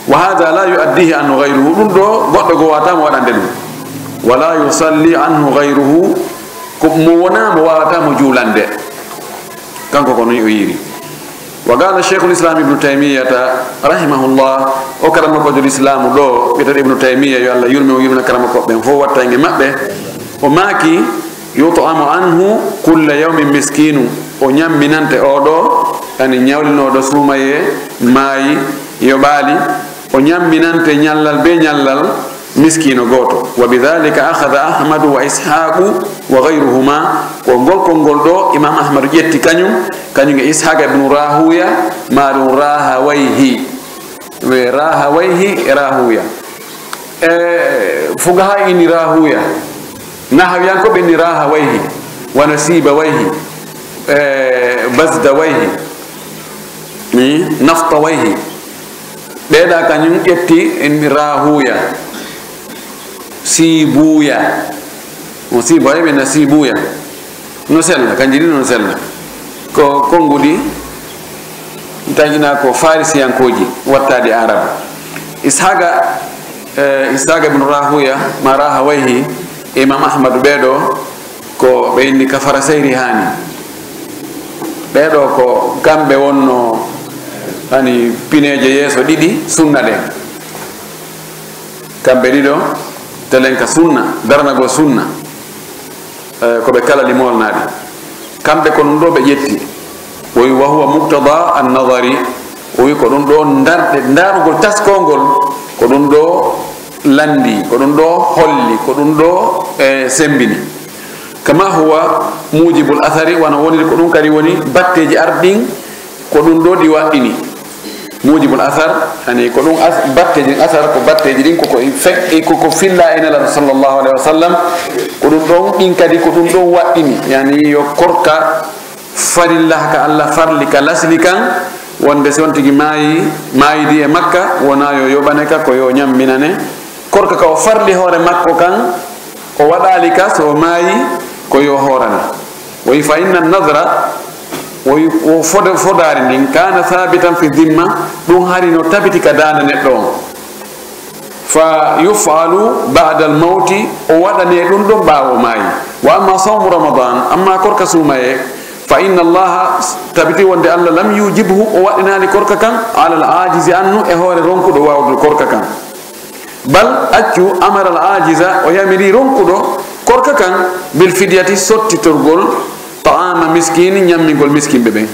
"Wa hadha la yu'addihi anhu ghayruhu," ɗum ɗoo goɗɗo goo waawataa mo waɗande ɗum. "Wa la yusalli anhu ghayruhu," ko mo wonaa mo waawataa mo juulande. Kanko ko non o yiiri. Wa qala Shaykhul Islam Ibnu Taymiyyata rahimahullah, o karamokoojo Lislaamu ɗoo, wi'eteeɗo Ibnu Taymiyya, yo Alla yurme o, yurmina karamokooɓe ɓen fof, watta en e maɓɓe. O maaki, "Yut'amu anhu kulla yawmin miskinu." O ñamminante oo ɗoo, yani ñawlinooɗo suumayee, maayi, yoɓaali, o ñamminante ñallal bee ñallal miskiino gooto. "Wa bidhalika akhadha Ahmadu wa Ishaqu wa ghayruhuma." Ko ngol konngol ɗoo Imam Ahmadu ƴetti kañum, kañum e Ishaqa ibnu Rahuya, maa ɗum Rahawayhi. Ɓe Rahawayhi e Rahuya. E fuqahaa inni Rahuya. Nahawiyankooɓe inni Rahawayhi. Wano Sibawayhi. E Bazdawayhi. Ni Naftawayhi. Ɓeeɗa kañum ƴetti inni Rahuya. Sibuya. Mo Sibawayhi ɓe na Sibuya. No sella, kanji ɗin no sella. Ko konnguɗi taƴinaa ko Farisiyankooji, wattaaɗi Aarabu. Ishaqa, eh, Ishaqa ibn Rahuya, ma Rahawayhi, e Imam Ahmadu, ɓee ɗoo ko ɓe inni ka Farasayri haani. Ɓee ɗoo ko kamɓe wonno Ani pineeje yeeso ɗiɗi sunna ɗen. Kamɓe ɗiɗo, telen ka sunna, daranagol sunna, eh, ko ɓe kala limol naaɗi. Kamɓe ko ɗum ɗo ɓe ƴetti. O wi, "Wa huwa muqtada an-nadari." O wi, "Ko ɗum ɗo ndarɗe, ndarugol taskongol, ko ɗum ɗo landi, ko ɗum ɗo holli, ko ɗum ɗo, eh, sembini." Kama huwa mujibul athari, wano woniri ko ɗum kadi woni batteeji arɗin, ko ɗum ɗo ɗi waɗɗini. Mujibul athar, yani ko ɗum as-, batteeji ɗin, athar ko batteeji ɗin, ko ko fe-, ko ko filla e Nelaaɗo sallallahu alaihi wa sallam, ko ɗum ɗon, ɗin kadi ko ɗum ɗon waɗɗini, yani yo korka farilla ka Allah farli ka lasli kan, wonde si on tigi maayi, maayidi e makka, wona yo yoɓane ka, ko yo ñamminane. Korka ka o farli hoore makko kan, o waɗaali ka, so o maayi, ko yo hoorane. O wi, "Fa inna nadra", o wi, o foda-, fodaari ndin, "kana thabitan fi dhimma", ɗum hari no tabiti ka daande neɗɗo on. "Fa yuf'alu ba'da al-mawti", o waɗane ɗum ɗon ɓaawo o maayi. "Wa amma sawmu Ramadan", amma korka suumaye, "fa inna Allaha", tabiti wonde Allah, "lam yujibhu", o waɗɗinaali korka kan, "ala al-ajizi anhu", e hoore ronkuɗo waawude korka kan. "Bal", accu, "amara al-ajiza", o yamiri ronkuɗo korka kan, "bil fidyati", sottitorgol, "ta'ama miskin", ñammingol miskinɓe ɓen.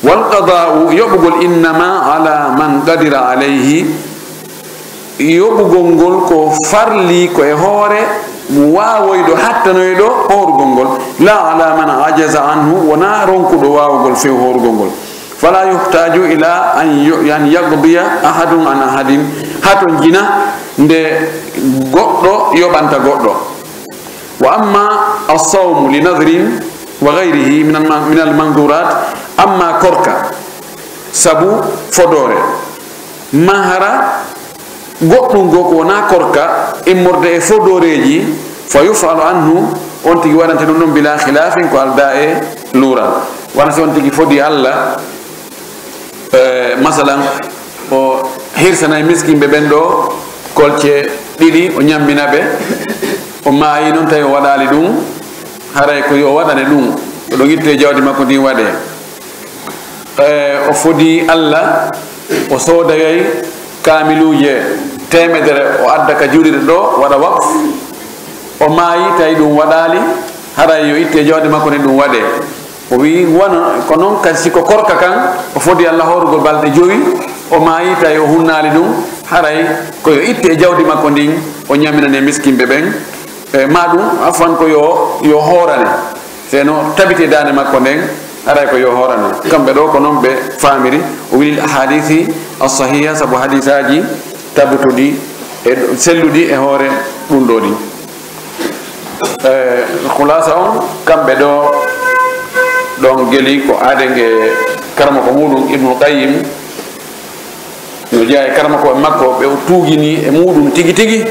"Wal qada'u", yoɓugol, "innama ala man qadira alayhi", yoɓugol ngol ko farli ko e hoore mo waawoyɗo, hattanoyɗo hoorugol ngol, "la ala man ajaza anhu", wona ronkuɗo waawugol few hoorugol ngol. "Fala yuhtaju ila an yu-, an yaqdiya ahadun an ahadin", hato jina nde goɗɗo yoɓanta goɗɗo. "Wa amma as-sawmu li nadrin wa ghayrihi min al-, min al-mandurat", amma korka sabu fodoore, maa hara goɗɗum goo ko wonaa korka immorde e fodooreeji, "fa yuf'alu anhu", on tigi waɗante ɗum ɗon, "bila khilafin", ko aldaa e luural. Wano si on tigi fodi Allah, eh, masalan, o hirsanay miskinɓe ɓen ɗo kolce ɗiɗi, o ñammina ɓe, o maayi non tawi o waɗaali ɗum, haray ko yo o waɗane ɗum, ko ɗon ittee jawdi makko ndin waɗee. Eh, o fodi Allah, o soodoyay kaamiluuje teemedere, o adda ka juulirde ɗo, waɗa waqf. O maayi, tawi ɗum waɗaali, haray yo ittee jawdi makko ndin ɗum waɗee. O wi'i, wano ko non kadi, si ko korka kan, o fodi Allah hoorugol balɗe jowi, o maayi, tawi o hunnaali ɗum, haray ko yo ittee jawdi makko ndin, o ñaminane miskinɓe ɓen. E, maa ɗum, afwan, ko yo, yo hoorane. Si no tabiti e daande makko nden, haray ko yo hoorane. Kamɓe ɗo ko non ɓe faamiri. O wi lil ahadisi as-sahiha, sabu hadisaaji tabbutuɗi e selluɗi e hoore ɗum ɗo ɗin. E, khulasa on, kamɓe ɗo ɗon geli ko aaden e karamoko muɗum Ibnul Qayyim, no jeyaa e karamokooɓe makko ɓe o tuugini e muɗum tigi tigi,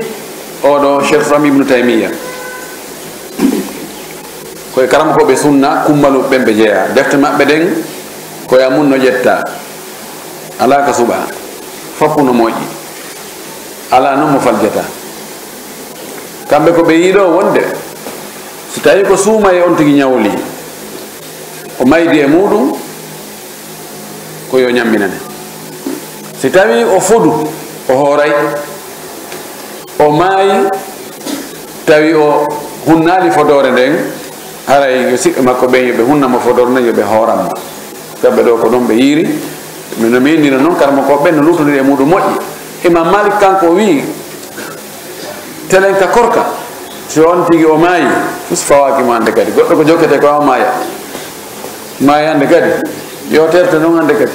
oo ɗo Cheikh Islam Ibnu Taymiyya. Ko e karamokooɓe sunna kummaluɓe ɓen ɓe jeyaa. Defte maɓɓe ɗen ko e mun no ƴettaa. Alaa ka suɓaa. Fof no moƴƴi. Alaa non mo faljata. Kamɓe ko ɓe yiɗoo wonde, si tawii ko suumayee on tigi ñawlii, o maydi e muɗum, ko yo ñamminane. Si tawii o fodu, o hooray, o maayi, tawi o hunnaali fodoore nden, haray yo siɓɓe makko ɓen, yo ɓe hunna mo fodoore nden, yo ɓe hooran mo. Kamɓe ɗo ko ɗon ɓe yiiri. Min no mi innino non, karamokooɓe ɓen no luutondiri e muɗum moƴƴi. Imam Malik kanko o wi'i, telen ka korka, si on tigi o maayi, fus fawaaki mo hannde kadi. Goɗɗo ko jokkete ko o maaya. Maayi hannde kadi. Yo terte non hannde kadi.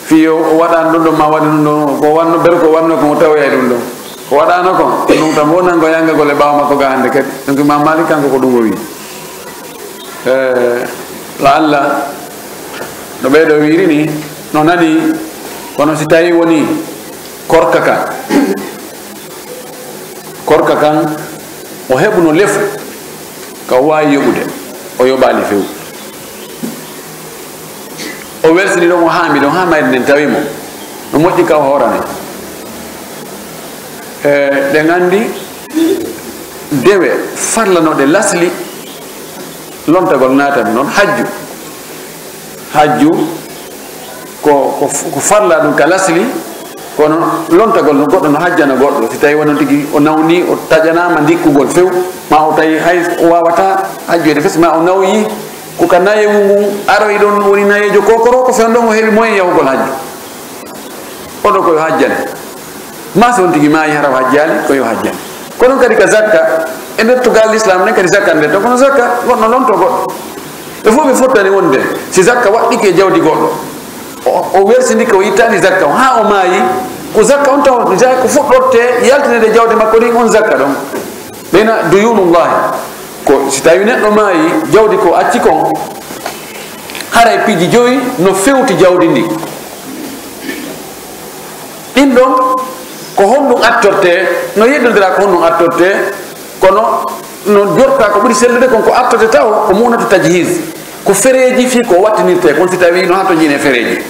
Fii yo o waɗaani ɗum ɗon, ma waɗi ɗum ɗon, ko wanno, ber ko wanno ko mo tawoyay ɗum ɗon. Ko waɗaano kon, ko ɗum tan wonango yangagol e ɓaawo makko ga hannde kadi. Donc, Imam Malik kanko ko ɗum o wi'i. Eh, la'alla no ɓee ɗoo wiiri ni, no nani, kono si tawii wonii korka kan, korka kan o heɓuno lefu ka o waawi yoɓude, o yoɓaali few. O welsini ɗon, o haami ɗon, haa mayde nden tawi mo. No moƴƴi ka o hoorane. E, ɗen anndi dewe farlanoɗe lasli lontagol naatani non hajju. Hajju ko, ko, ko farla ɗum ka lasli, kono lontagol no goɗɗo no hajjana goɗɗo. Si tawi wonno tigi o nawni, o taƴanaama ndikkugol few, ma o tawi hay o waawataa hajjoyde fes, ma o nawyi, ko ka nayewu ngun aroyi ɗon, woni nayeejo kokoro, ko fewndo on o heɓi moyen yahugol hajju. Oɗo ko yo hajjane. Ma si on tigi maayi hara o hajjaali, ko yo hajjane. Ko non kadi ka zakka, e nder tugal Lislaam nden kadi zakka nder ton, kono zakka goɗɗo lonto goɗɗo. Ɓe fof ɓe fottani wonde si zakka waɗɗike e jawdi goɗɗo, o, o wersindike, o ittaali zakka on, haa o maayi, ko zakka on taw, ja-, ko fuɗɗorte yaltinede jawdi makko ndin on zakka ɗon. Ɓeyna duyunullahi, ko si tawi neɗɗo maayi, jawdi ko acci kon, haray piiji jowi no fewti jawdi ndin. Ɗin ɗon, ko honɗum attorte? No yeddondira ko honɗum attorte, kono no jorta ko ɓuri sellude kon ko attorte taw ko muunatu tajhiz, ko fereeji fii ko wattinirte kon, si tawi no hatonjine fereeji.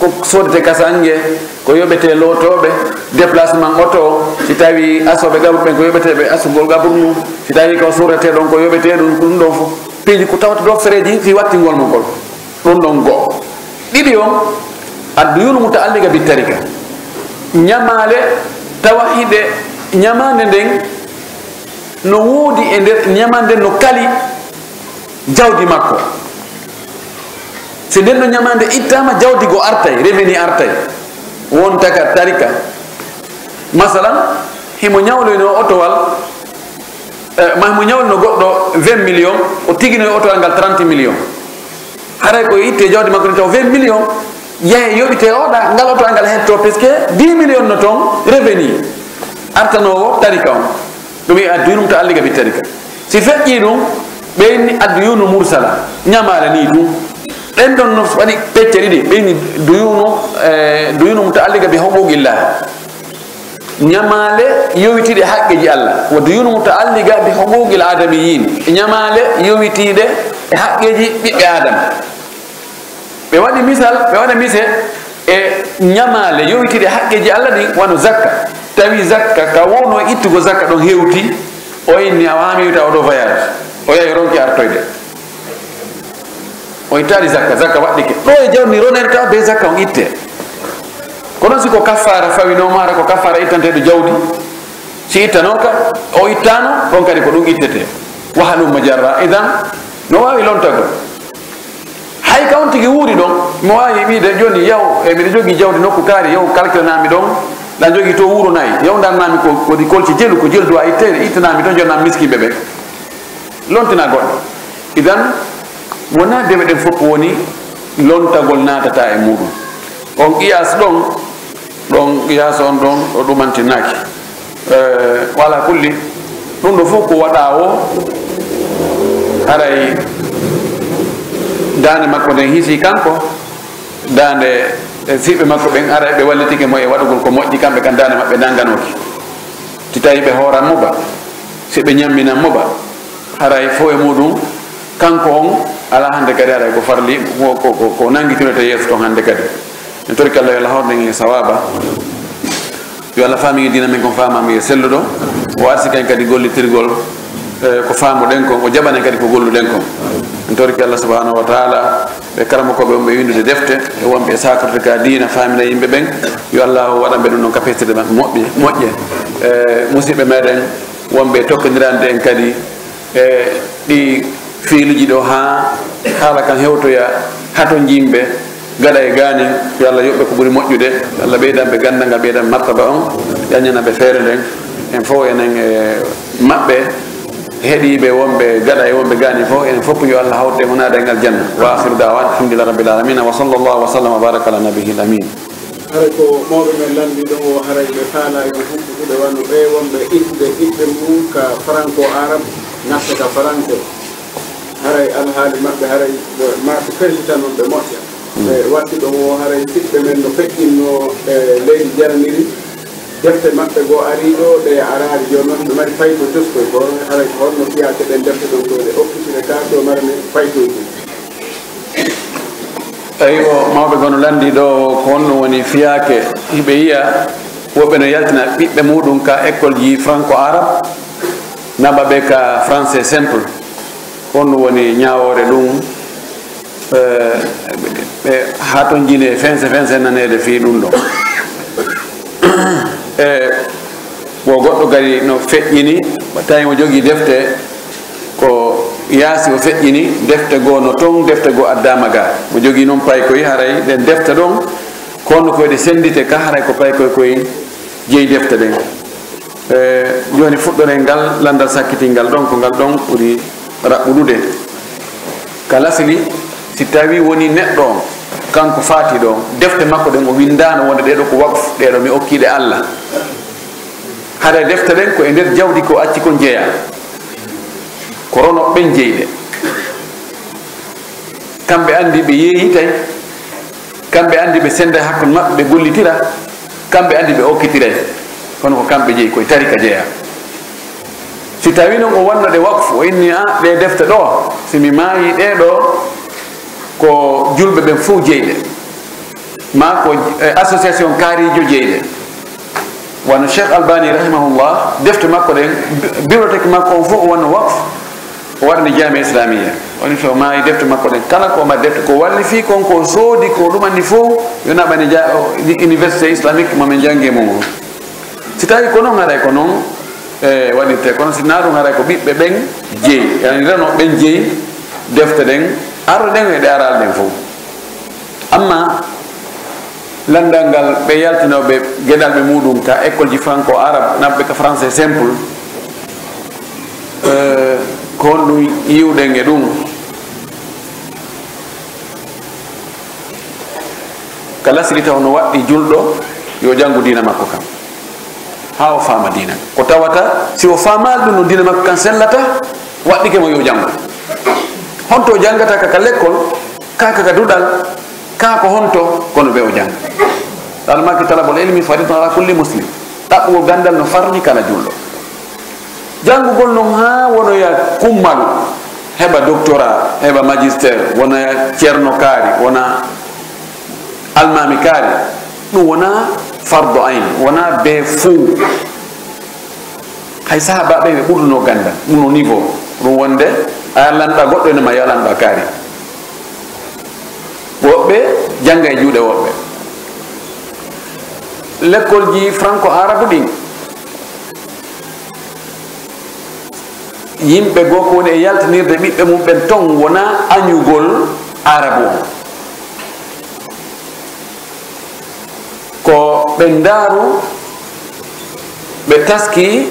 Ko soodete kasange, ko yoɓete lootooɓe, déplacement oto, si tawi asooɓe gabru ɓen ko yoɓete ɓe asugol gabru ndu, si tawi ko surrete ɗon ko yoɓete ɗum, ɗum ɗon fof. Piiji ko tawata ɗo fereeji fii wattingol mo ngol. Ɗum ɗon go'o. Ɗiɗi on, adduyunu muta'alliqa bi tarika. Ñamaale tawa hiɗe ñamaande nden no woodi e nder ñamaande nden no kali jawdi makko. Si nden no ñamaande ittaama, jawdi go artay, revenu artay. Wonta ka tarika. Masalan, himo ñawloyno otowal, eh, ma himo ñawlino goɗɗo vingt millions, o tiginoy otowal ngal trente millions. Haray ko itte jawdi makko ni taw vingt millions, yahe yoɓite oɗa, ngal otowal ngal hetto, puisque dix millions no ton revenu. Artanoowo tarika on. Ɗum e adduyunu muta'alliqa bi tarika. Si feƴƴii ɗum, ɓe inni adduyunu mursala, ñamaale nii ɗum. Ɗen ɗon no waɗi pecce ɗiɗi, ɓe inni duyunu, eh, duyunu muta'alliqa bi huquqillah. Ñamaale yowitiiɗe haqqeeji Allah. Wa duyunu muta'alliqa bi huquqil adamiyyin. Ñamaale yowitiiɗe e haqqeeji ɓiɓɓe Aadama. Ɓe waɗi misal, ɓe waɗa mise e ñamaale yowitiiɗe haqqeeji Allah ɗin, wano zakka. Tawi zakka, ka wonno ittugol zakka ɗon hewti, o inni a waami wi'ude oɗo voyage, o yahi ronki artoyde. O ittaali zakka, zakka waɗɗike. Ɗo e jawdi ronirta be zakka on itte. Kono si ko kaffaara fawinoo mo, hara ko kaffaara ittanteeɗo jawdi, si ittanooka, o ittaano, ɗon kadi ko ɗum ittete. Wa halumma jarra. Idan, no waawi lontagol. Hay ka on tigi wuuri ɗon, mo waawi wi'ude jooni, yaw, e miɗo jogii jawdi nokku kaari, yaw, kalkilanaa mi ɗon, ɗa jogii to wuro nayi, yaw, ndarnaa mi ko, ko ɗi kolci jelu, ko jelu duwaa itteede, ittanaa mi ɗon, jonnaa mi miskinɓe ɓen. Lontinaa goɗɗo. Idan, wonaa dewe ɗen fof woni lontagol naatata e muuɗum. On qiyaas ɗon, ɗon qiyaas on ɗon, o ɗumantinaaki. Eh, wa ala kulli, ɗum ɗo fof ko waɗaa o, haray daande makko nden hiisii kanko, daande, eh, siɓɓe makko ɓen, haray ɓe wallitike mo e waɗugol ko moƴƴi, kamɓe kan daande maɓɓe nanganooki. Si tawii ɓe hooran mo ba, si ɓe ñamminan mo ba, haray fof e muuɗum, kanko on alaa hannde kadi, haray ko farli, ko, ko, ko, ko nanngitinete yeeso ton hannde kadi. En torike Allah yo Allah hawru en e sawaaba. Yo Allah faamin e diina men kon, faamaama e selluɗo. O arsika en kadi gollitirgol, eh, ko faamuɗen kon, o jaɓana en kadi ko golluɗen kon. En torike Allah subhanahu wa ta'ala, ɓe karamokooɓe wonɓe winndude defte, e wonɓe e saakorte ka diina, faamina yimɓe ɓen. Yo Allah waɗan ɓe ɗum ɗon ka feccere maɓɓe moƴƴe, moƴƴe. Eh, musidɓe meɗen wonɓe e tokkondirande en kadi, e ɗi fiiluji ɗo, haa haala kan hewtoya, hatonjinɓe gaɗa e gaanin. Yo Allah yoɓ ɓe ko ɓuri moƴƴude, yo Allah ɓeydan ɓe ganndal ngal, ɓeydan martaba on, ƴaññana ɓe feere nden. En fof enen e maɓɓe, heɗiiɓe wonɓe gaɗa e wonɓe gaanin fof, enen fof yo Allah hawtu en wonanaade en aljanna. Wa akhiru da'wana alhamdulillahi rabbil alamin. Wa sallallahu wa sallam wa baraka ala nabiyil amin. Haray ko mawɓe men lanndii ɗon o, haray ɓe faalaa yo huɓɓutude wano ɓee wonɓe ittude ɓiɓɓe mum ka franco arabe, natta ka français. Haray alhaali maɓɓe, haray ɓe, ma ɓe fersitan on ɓe moƴƴa. Mm. Ɓe watti ɗon o, haray siɓɓe men no feƴƴinnoo e leydi Jarmiri. Defte maɓɓe goo arii ɗoo, ɗe araali. Jooni non ɓe mari fayto toskoy ko, haray ko honno fiyaake ɗen defte ɗon ko ɗe okkitire ka ɗo marane faytooji? Eywo, mawɓe goo no lanndii ɗoo, ko honɗum woni fiyaake? Hiɓe yi'a woɓɓe no yaltina ɓiɓɓe muuɗum ka école ji franco arabe, naɓa ɓe ka français simple. Ko honɗum woni ñaawoore ɗum? Eh, ɓe hatonjini e fense fense naneede fii ɗum ɗon. E wo goɗɗo kadi no feƴƴini, tawi mo jogii defte ko yaasi o feƴƴini, defte goo no ton, defte goo addaama ga. Mo jogii non paykoy, haray ɗen defte ɗon, ko honno ko ɗe senndite ka, haray ko paykoy koy jeyi defte ɗen. E, jooni fuɗɗoren ngal lanndal sakkitingal ɗon, ko ngal ɗon ɓuri raɓɓuɗude. Ka lasli, si tawii wonii neɗɗo on, kanko faatiiɗo on, defte makko ɗen o winndaano wonde ɗee ɗoo ko waqf, ɗee ɗoo mi okkii ɗe Alla. Haray defte ɗen ko e nder jawdi ko acci kon jeyaa. Ko rono ɓen jeyi ɗe. Kamɓe anndi ɓe yeeyitay. Kamɓe anndi ɓe sennday hakkunde maɓɓe, ɓe gollitira. Kamɓe anndi ɓe okkitiray. Kono ko kamɓe jeyi, ko e tarika jeyaa. Si tawii non o wanno ɗe waqfu, o inni, "A, ɗee defte ɗoo, si mi maayii ɗee ɗoo, ko julɓe ɓen fow jeyi ɗe." Maa ko, eh, association kaariijo jeyi ɗe. Wano Cheikh Albani rahimahullah, defte makko ɗen, bi-, bibliothèque makko on fow o wanno waqf, o waɗani Jamia Islamiyya. Woni so maayi defte makko ɗen, kala ko mari defte, ko walli fii kon, ko soodi, ko ɗumanni fow, yo naɓani ja-, o, ni-, Université Islamique mo min janngi e mum on. Si tawii ko non haray ko non, e, waɗirtee, kono si naa ɗum haray ko ɓiɓɓe ɓen jeyi, yani reno ɓen jeyi defte ɗen, arɗe ɗen e ɗe araali ɗen fow. Amma lanndal ngal, ɓe yaltinooɓe geɗalɓe muuɗum ka école ji franco-arabe, naɓɓe ka français simple, eh, ko honɗum yi'uɗen e ɗum? Ka lasli taw no waɗɗii julɗo yo janngu diina makko kan. Haa o faama diina. Ko tawata, si o faamaali ɗum no diina makko kan sellata, waɗɗike mo yo janngu. Honto o janngata ka, ka lekkol, kaa ka, ka duɗal, kaa ko honto, kono ɓe o jannga. Almaaki talabul ilmi faridatun ala kulli muslim. Ɗaɓɓugol ganndal no farli kala julɗo. Janngugol non haa wonoya kummalu, heɓa doctorat, heɓa magistère, wona ceerno kaari, wona almaami kaari, ɗum wonaa fardu ayn, wonaa bee fuu. Hay sahaabaaɓe ɓe ɓurduno ganndal, ɓurno niveau, ɗum wonde a lanɗa goɗɗo ene ma yo a lanɗa kaari. Woɓɓe jannga e juuɗe woɓɓe. Lekkolji franco-arabe ɗin, yimɓe goo ko woni e yaltinirde ɓiɓɓe mum ɓen ton wonaa añugol Arabu on. Ko ɓe ndaaru, ɓe taski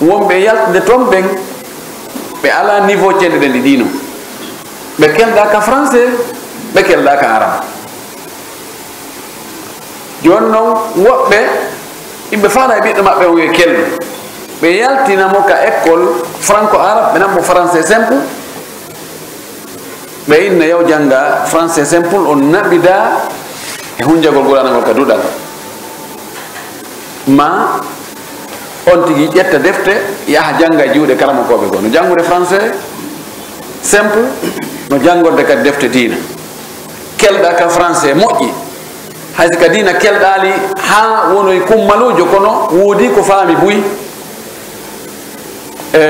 wonɓe e yaltude ton ɓen, ɓe alaa niveau cenɗe ɗen ɗi ɗiino. Ɓe kelɗaa ka français, ɓe kelɗaa ka Arabu. Jooni non, woɓɓe, yimɓe faala e ɓiɗɗo maɓɓe on yo kelɗu. Ɓe yaltina mo ka école franco-arabe, ɓe nan mo français simple. Ɓe inna yaw jannga français simple, on naɓida e hunjagol Qur'aana ngol ka duɗal. Ma on tigi ƴetta defte, yaha jannga e juuɗe karamokooɓe goo. No janngude français simple, no janngorde kadi defte diina. Kelɗa ka français moƴƴi. Hay si ka diina kelɗaali haa wonoy kummaluujo, kono woodi ko faami buy. E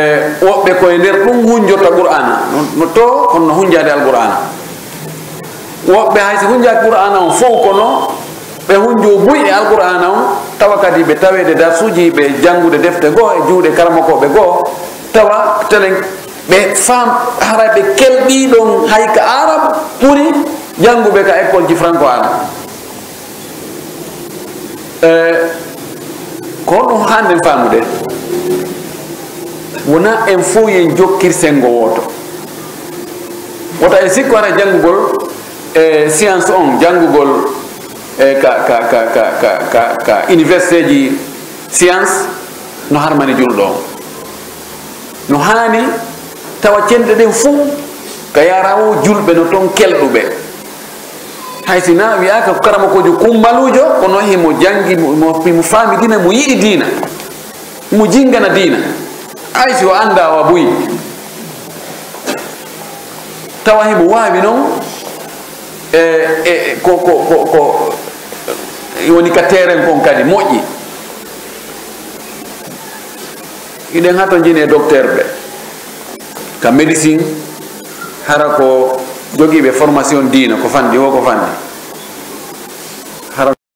woɓɓe ko e nder ɗum hunjorta Qur'aana. No, no to, kono no hunjaade Alqur'aana. Woɓɓe hay si hunjaaki Qur'aana on fow, kono ɓe hunjoo buy e Alqur'aana on, tawa kadi ɓe taweede darsuuji, ɓe janngude defte goo e juuɗe karamokooɓe goo, tawa telen ɓe faam, hara ɓe kelɗii ɗon hay ka Arab ɓuri jannguɓe ka école ji franco-arabe. Eh, ko honɗum haanɗen faamude? Wonaa en fow yo en jokkir senngo wooto. Wota en sikku hara janngugol, eh, science on, janngugol, eh, ka, ka université ji science no harmani julɗo on. No haani tawa cenɗe ɗen fow ka yaara o julɓe no ton kelɗuɓe. Hay si naa wi'aaka ko karamokoojo kummaluujo, kono himo janngi, mo, mo, himo faami diina, mo yiɗi diina, mo jinngana diina. Hay si o anndaa o buy. Tawa himo waawi non, e, e, ko, ko, ko, ko woni ka terrain kon kadi moƴƴi. Hiɗen hatonjini e docteur ɓe ka médecine, hara ko jogiiɓe formation diina, ko fanɗi, wo ko fanɗi.